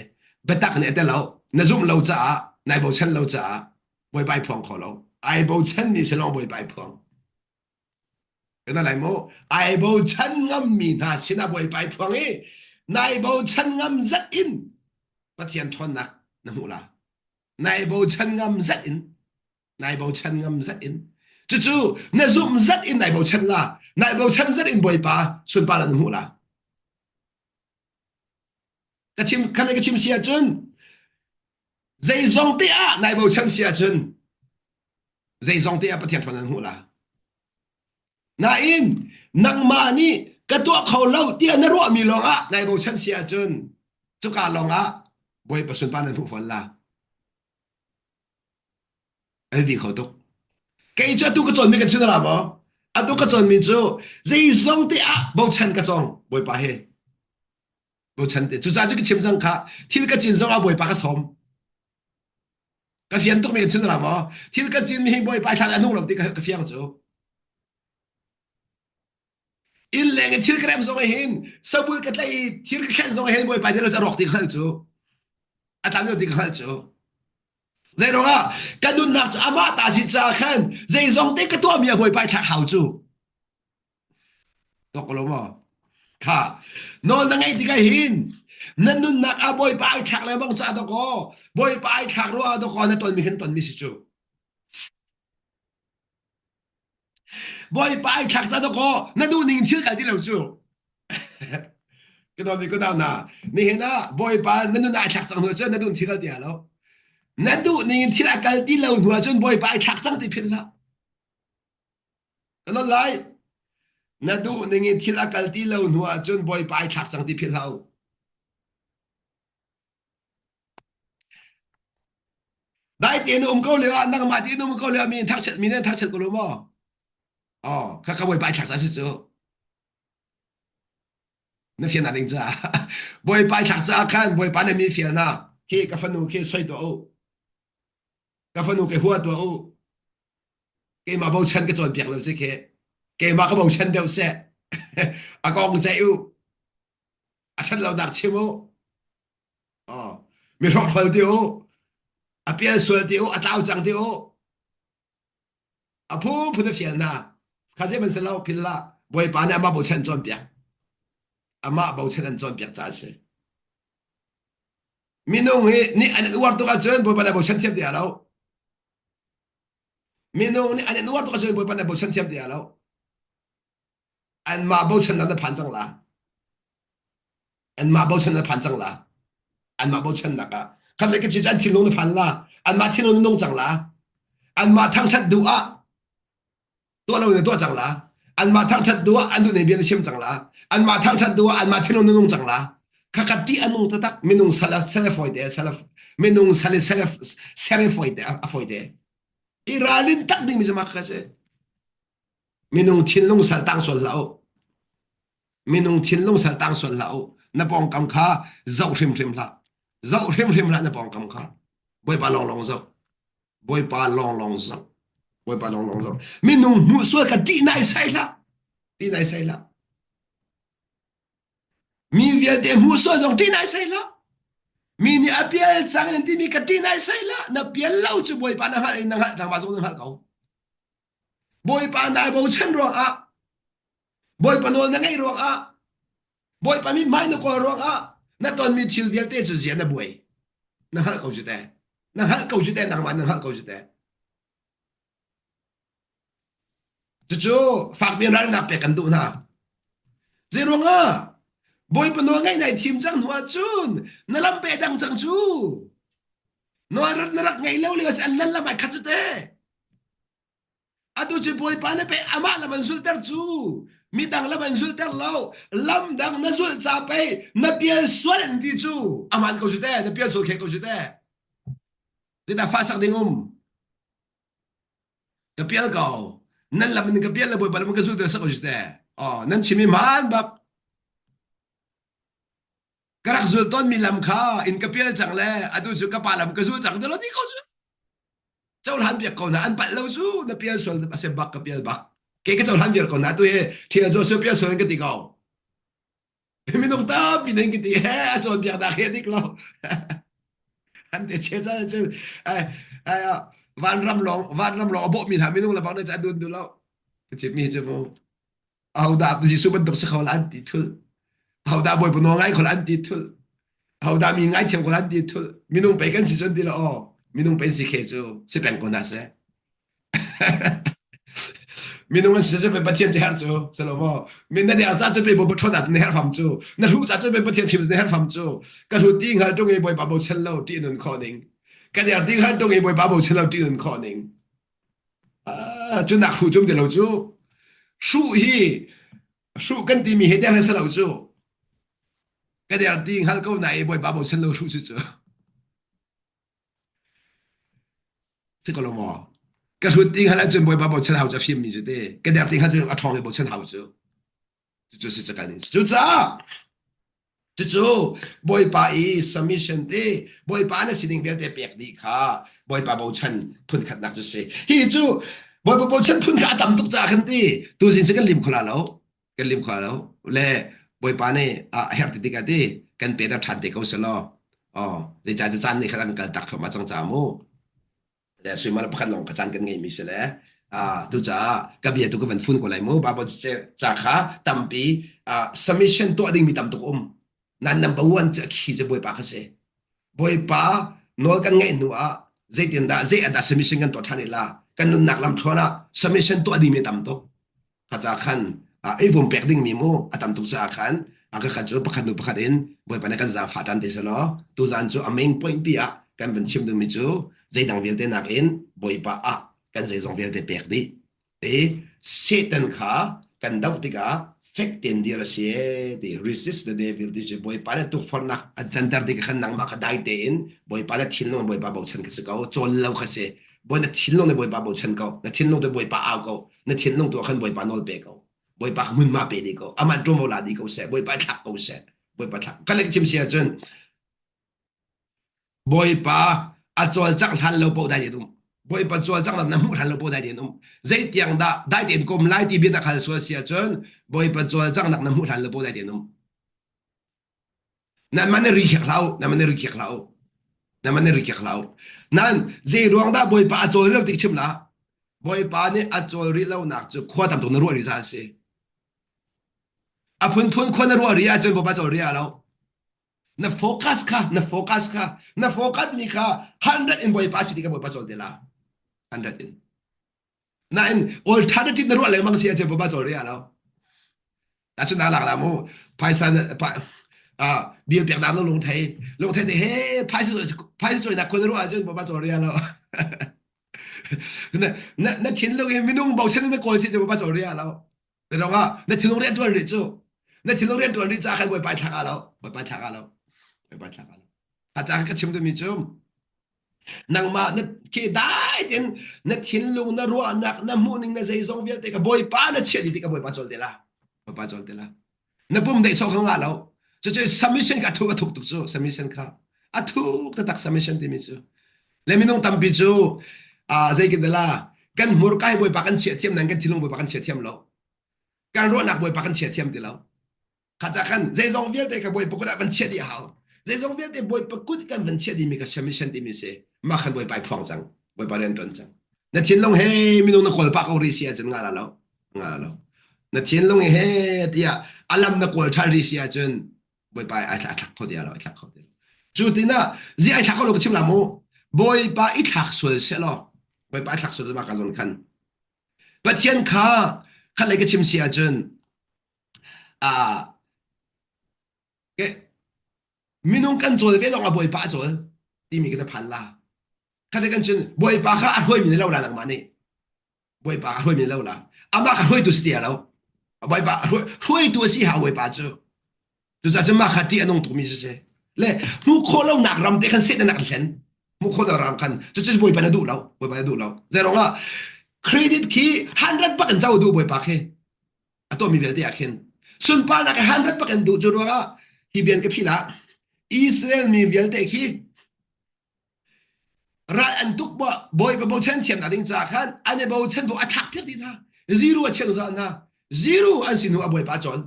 Speaker 1: biatak nih a tel lo na zumh lo caah nai bochan lo caah Bawipa ai phuang kho lo ai bochanmi si lawng Bawipa ai phuang kana lai mu ai bochan ngammi hna sinah Bawipa ai phuang i nai bochan ngam zat in Pathian ṭhawnnak na hmuh la. Nai bochan ngam zat in nai bochan ngam zat in cucu na zumh zat in nai bochan la nai bochan zat in Bawipa sunpar an hmuh la ka chim khan ka chim si ahcun zeizong te ah nai bochan si ahcun zeizong te ah Pathian ṭhawn an hmuh la nain nangmah nih ka tuah kho lo tiah na ruahmi lawngah nai bochan si ahcun cuka lawngah Bawipa sunpar nan hmuh fawn la An bi kho tuk. Kei cu atu ka cawnmi kan chim la maw? Atu ka cawnmi cu zeizong te ah bochan ka cawng Bawipa he. Bochan te. Cucaah cu ka chim cang kha thil ka cin zong ah Bawipa ka sawm. Ka fian tukmi kan chim la maw? Thil ka cin mi hi Bawipa thlan a nung lo ti ka fiang cu. Inn leng in thil ka rem zong hin sabul ka tlai i thir ka khen zong hin Bawipa nih a rawk ti ka hngalh cu. A tlang ti ka hngalh cu. Zeiruangah ka nunnak cu amah ta si caah khan zeizong te ka tuahmi a Bawipa i thlak hau cu. Tok lo maw? Kha nawl na ngeih tikah hin na nunnak ah Bawipa ai thlak lengmang caah dawkaw Bawipa ai thlak ruangah dawkaw na tonmi khan tonmi si cu. Bawipa ai thlak ca dawkaw na duh ning thil kal ti lo cu. Ka dawmi ka dau na nihin ah Bawipa na nun ai thlak cang hnu cun na duh thil kal ti lo. Na duh ning thil a kal ti lo hnu ahcun Bawipa ai thlak cang ti philh hlah. Ka non lai. Na duh ning in thil a kal ti lo hnu ahcun Bawipa ai thlak cang ti philh hlah u. Dai tein um ko lio ah nangmah tein um ko lio ah mi thangchiat mi nih thangchiat ko lo maw? Oh, kha ka Bawipa ai thlak ca si cu. Na fian na ding caah. Bawipa ai thlak caah khan Bawipa na mi fial na. Khi ka fanu khi soi tuah u. Ka fanu ke hua tuah u. Keimah bochan ka cawnpiak lo si khi. Keimah ka bochan deuh seh. A kong ceih u. A ṭhat lonak chim u. Oh, mi hrokhrawl ti u. A pial sual ti u. A tlau cang ti u. A phunphun a fial hna. Kha zei man si lo phil hlah. Bawipa nih amah bochan cawnpiak. Amah bochan an cawnpiak caah a si. Minung hi nih an uar tuk ahcun Bawipa nih bochan thiam ti lo. Minung nih an uar tuk ahcun Bawipa nih bochan thiam ti lo. Anmah bochan na phan cang la. Anmah bochan na phan cang la. Anmah bochannak ah khat le ka ci an thinlung na phan la. Anmah thinlung na nung cang la. Anmah thangthat duh ah tuah lo na tuah cang la. Anmah thangthat duh ah an duh ne bia na chim cang la. Anmah thangthat duh ah anmah thinlung na nung cang la. Khakhat ti anung tatak minung sal sal foi te sal minung sal sal sere foi te a foi te. I ralin tak ding mi zama ka se. Minung thinlung sal tang sual hlah u. Minung thinlung sal tang sual hlah u. Na pawngkam kha zoh hrimhrim hlah. Zoh hrimhrim hlah na pawngkam kha. Bawipa lawnglawng zoh. Bawipa lawnglawng zoh. Bawipa lawnglawng zoh. Minung hmuh sual kha ṭih nai sai hlah. Ṭih nai sai hlah. Mi vialte hmuh sual zong ṭih nai sai hlah. Mi nih a pial cang in timi ka ṭih nai sai hlah. Na pial lo cu Bawipa na hngalh in na hngalh nangmah zong na hngalh ko. Bawipa nai bochan ruangah Bawipa nawl na ngeih ruangah Bawipa mithmai na kawl ruangah na tonmi thil vialte cu zia na buai na hngalh ko cu te na hngalh ko cu te nangmah na hngalh ko cu te cucu fakpi ralnak pek kan duh hna zei ruangah Bawipa nawl ngaih nai thim cang hnu ahcun na lam pe dang cang cu nawl na rak ngei lo lio an lan lam ai khat cu te Atu cu Bawipa na pe amah lam an zulter cu midang lam an zulter lo lam dang na zulh ca pei na pial sual an ti cu aman ko cu te na pial sual khek ko cu te Tina fa sak ding um ka pial ko nan lam in ka pial le Bawipa lam ka zulter sak ko cu te oh nan chim i hmaan bak ka rak zul tawnmi lam kha in ka pial cang le atu cu ka pa lam ka zul cang ti lo ti ko cu cohlan piak ko na an palh lo cu na pial sual a se bak ka pial bak ke ka cohlan viar ko na tu hi thial Joshua pial sual in ka ti ko minung tampi nan ka ti he a cawn piak dak he dik lo an te che cha che ai ai vanram long vanram long a bawh mi hna minung le bang ne cha dun du lo ka chim mi chu mu ahodah Jesuh bantuk si kho la an ti thul ahodah Bawipa nawl ngai kho la an ti thul ahodah mi ngaithiam kho la an ti thul minung pei kan si cun ti lo aw. Minung pen si khe cu si peng ko hna seh. Minung an si cu Pathian cu her cu selo maw min na der ca cu pe bo ṭhawn ah na her fam cu na hru ca cu pe Pathian thim na her fam cu ka hru ti hngal ṭung i Bawipa bochan lo ti nun khawh ning ka der ti hngal ṭung i Bawipa bochan lo ti nun khawh ning ah cu nak hru cum ti lo cu hruh hi hruh kan timi he der he selo cu ka der ti hngal ko na i Bawipa bochan lo hruh cu cu Si ko lo maw? Ka hlut ding hal ahcun Bawipa bochan hau cu a fimmi cu te. Ka der ding hal cu a ṭhawng i bochan hau cu. Cucu si cakal in. Cucaah cucu Bawipa i submission te Bawipa na sining vialte pek dih kha Bawipa bochan phunkhatnak cu si. Hi cu Bawipa bochan phun kha a tam tuk caah khan ti tuzing cu kan lim kho la lo. Kan lim kho lo le Bawipa nih a herh ti tikah ti kan pe ṭhan te ko selaw oh zeicah caan nih khan an kal tak thluahmah cang ca mu le suimal pakhat lawng ka caan kan ngeimi si le ah tucaah ka bia tu ka van fun ko lai mu Bible ca kha tampi submission tuah dingmi tam tuk um nan number one cu khi cu Bawipa kha si Bawipa nawl kan ngaih hnu ah zeitindah zei ah dah submission kan tuah ṭhan la kan nunnak lam thluan ah submission tuah dingmi tam tuk Kha ca khan ei bawm pek dingmi mu a tam tuk caah khan a ka khat cu pakhat hnu pakhat in Bawipa nih kan zaangfah ṭhan te selaw tuzaan cu a main point pi ah kan van chim dingmi cu zeidang vialte nakin Bawipa ah kan zeizong vialte pek dih i Satan kha kan doh tikah fek tein dir a si ti resist the devil ti cu Bawipa nih tukforhnak a canter tikah khan nangmah kha dai tein Bawipa na thinlung Bawipa bochan kha si ko cawl lo kha si Bawi na thinlung nih Bawipa bochan ko na thinlung te Bawipa au ko na thinlung tu ah khan Bawipa nawl pe ko Bawipa kha hmunhma pe dih ko amah ṭuanvo la dih ko seh Bawipa thlak ko seh Bawipa thlak kan lek chim si ahcun Bawipa a cawlcangh hlan lo paoh dai tein um Bawipa cawlcanghnak na hmuh hlan lo paoh dai tein um zeitiang dah dai tein kom lai ti bia na khal sual si ahcun Bawipa cawlcanghnak na hmuh hlan lo paoh dai tein um Nan man ri khiak hlah u, nan man ri khiak hlah u. Nan man ri khiak hlah u. Nan zei ruang dah Bawipa a cawl rih lo tik chim la. Bawipa nih a cawl rih lonak cu khua tam tuk na ruah rih caah a si. A phunphun khua na ruah rih ahcun Bawipa cawl rih ah lo. Na focus kha, na focus kha, na focus mi kha 100 in Bawipa si ti kha Bawipa cawl te la. 100 in. Nain alternative na ruah lengmang si ahcun Bawipa cawl rih ah lo. Ahcun naa lak la mu phaisa ah bill pek nak lung thei lung thei te he phaisa phaisa cawinak khua na ruah ahcun Bawipa cawl rih ah lo. na na na thinlung hi minung bochan in na kawl si cu Bawipa cawl rih ah lo. Na rong ah na thinlung rian tuan rih cu na thinlung rian tuan rih ca khan Bawipa thlak ah lo Bawipa thlak ah lo Bawipa thlak ah lo. A ca ka chim duhmi cu nangmah na ke dai tein na thinlung na ruahnak na hmuhning na zeizong vialte ka bawipa na chiah dih tik ka bawipa cawl te la bawipa cawl te la na pum deih sawk kha ngah lo cucu submission kha a thuk a thuk tuk cu submission kha a thuk taktak submission timi cu le minung tampi cu ah zeikin la kan hmurka hi bawipa kan chiah thiam nan kan thinlung bawipa kan chiah thiam lo kan ruahnak bawipa kan chia thiam ti lo Kha ca khan zeizong vialte kha Bawipa kut ah van chiah dih a hau. Zeizong vialte Bawipa kut kan van chiah dihmi kha submission timi si. Mah khan Bawipa i phuang cang. Bawipa rian ṭuan cang. Na thinlung he minung na kawl pah ko rih si ahcun nga la lo. Nga la lo. Na thinlung he tiah alam na kawl ṭhan rih si ahcun Bawipa ai thlak kho ti lo, ai thlak kho ti lo. Cu tinah zi ai thlak kho lo ka chim la mu. Bawipa i thlak sual seh law Bawipa i thlak sual ma ka zon khan Pathian kha khat lei ka chim si ahcun Ah, minung kan cawl ve lawng ah Bawipa a cawl timi kan phan la. Khate kan cun Bawipa kha a hruaimi na lo la nangmah nih. Bawipa a hruaimi na lo la. Amah kha hruaitu si ti lo. Bawipa hruaitu a si ha Bawipa cu. Cucaah cun mah kha ṭih a nung tukmi si si. Le hmuh khawh lonak ram te khan Satan a kan hlen. Hmuh khawh lo ram khan cucu Bawipa na duh lo. Bawipa na duh lo. Zei ah credit khi 100 bak in co duh Bawipa khi. A tuahmi vialte ah khin sunparnak i 100 bak in duh cu ruangah hi bian ka phil ah Israel mi vialte khi ral an tuk bawipa bochan thiamnak ding caah khan an i bochan bu a thlak piak dih hna zero a chiah zah hna zero an si hnu a bawipa cawl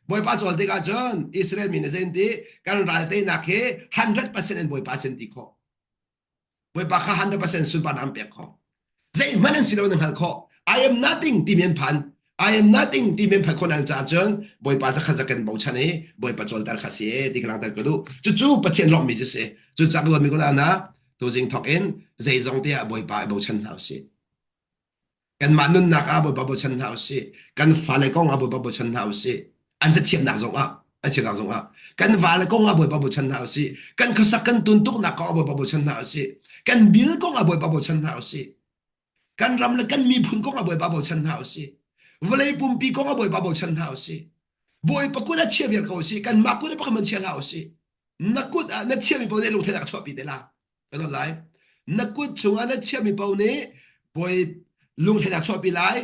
Speaker 1: bawipa cawl tikah cun Israel mi nih zein ti kan ral teinak hi 100% in bawipa sin ti khawh Bawipa kha 100% sunparnak an pek khawh. Zeihmanh an si lo na hngalh khawh. I am nothing timi an phan. I am nothing timi an phan khawh nan caah cun Bawipa zakhat zakin bochan i Bawipa cawlter kha si ti ka langhter ka duh. Cucu Pathian lawmhmi cu si. Cu cak ruatmi ko na. Tuzing thawk in zeizong te ah Bawipa i bochan hna usih. Kanmah nunnak ah Bawipa bochan hna usih. Kan fale kong ah Bawipa bochan hna usih. An cathiamnak zong ah an thiamnak zong ah kan vale kong ah Bawipa bochan hna usih. Kan khuasak kan tuntuknak kong ah Bawipa bochan hna usih. Kan bil kong ah Bawipa bochan hna usih. Kan ram le kan miphun kong ah Bawipa bochan hna usih. Vawlei pumpi kong ah Bawipa bochan hna usih. Bawipa kut ah chia viar ko usih. Kanmah kut ah pakhat man chia hlah usih. Na kut ah na chiami paoh nih lungthin a chuahpi te la. Kan on lai. Na kut chungah na chiami paoh nih Bawi lungthin a chuahpi lai.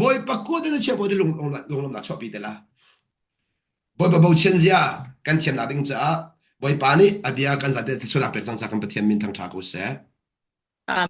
Speaker 1: Bawipa kut ah na chia paoh nih lung lunglawmnak chuahpi te la. Bawipa bochan zia kan thiamnak ding caah Bawipa nih a bia kan zate thluachuahnak pek cang ca kan Pathian min thangṭha ko seh.
Speaker 3: Amen.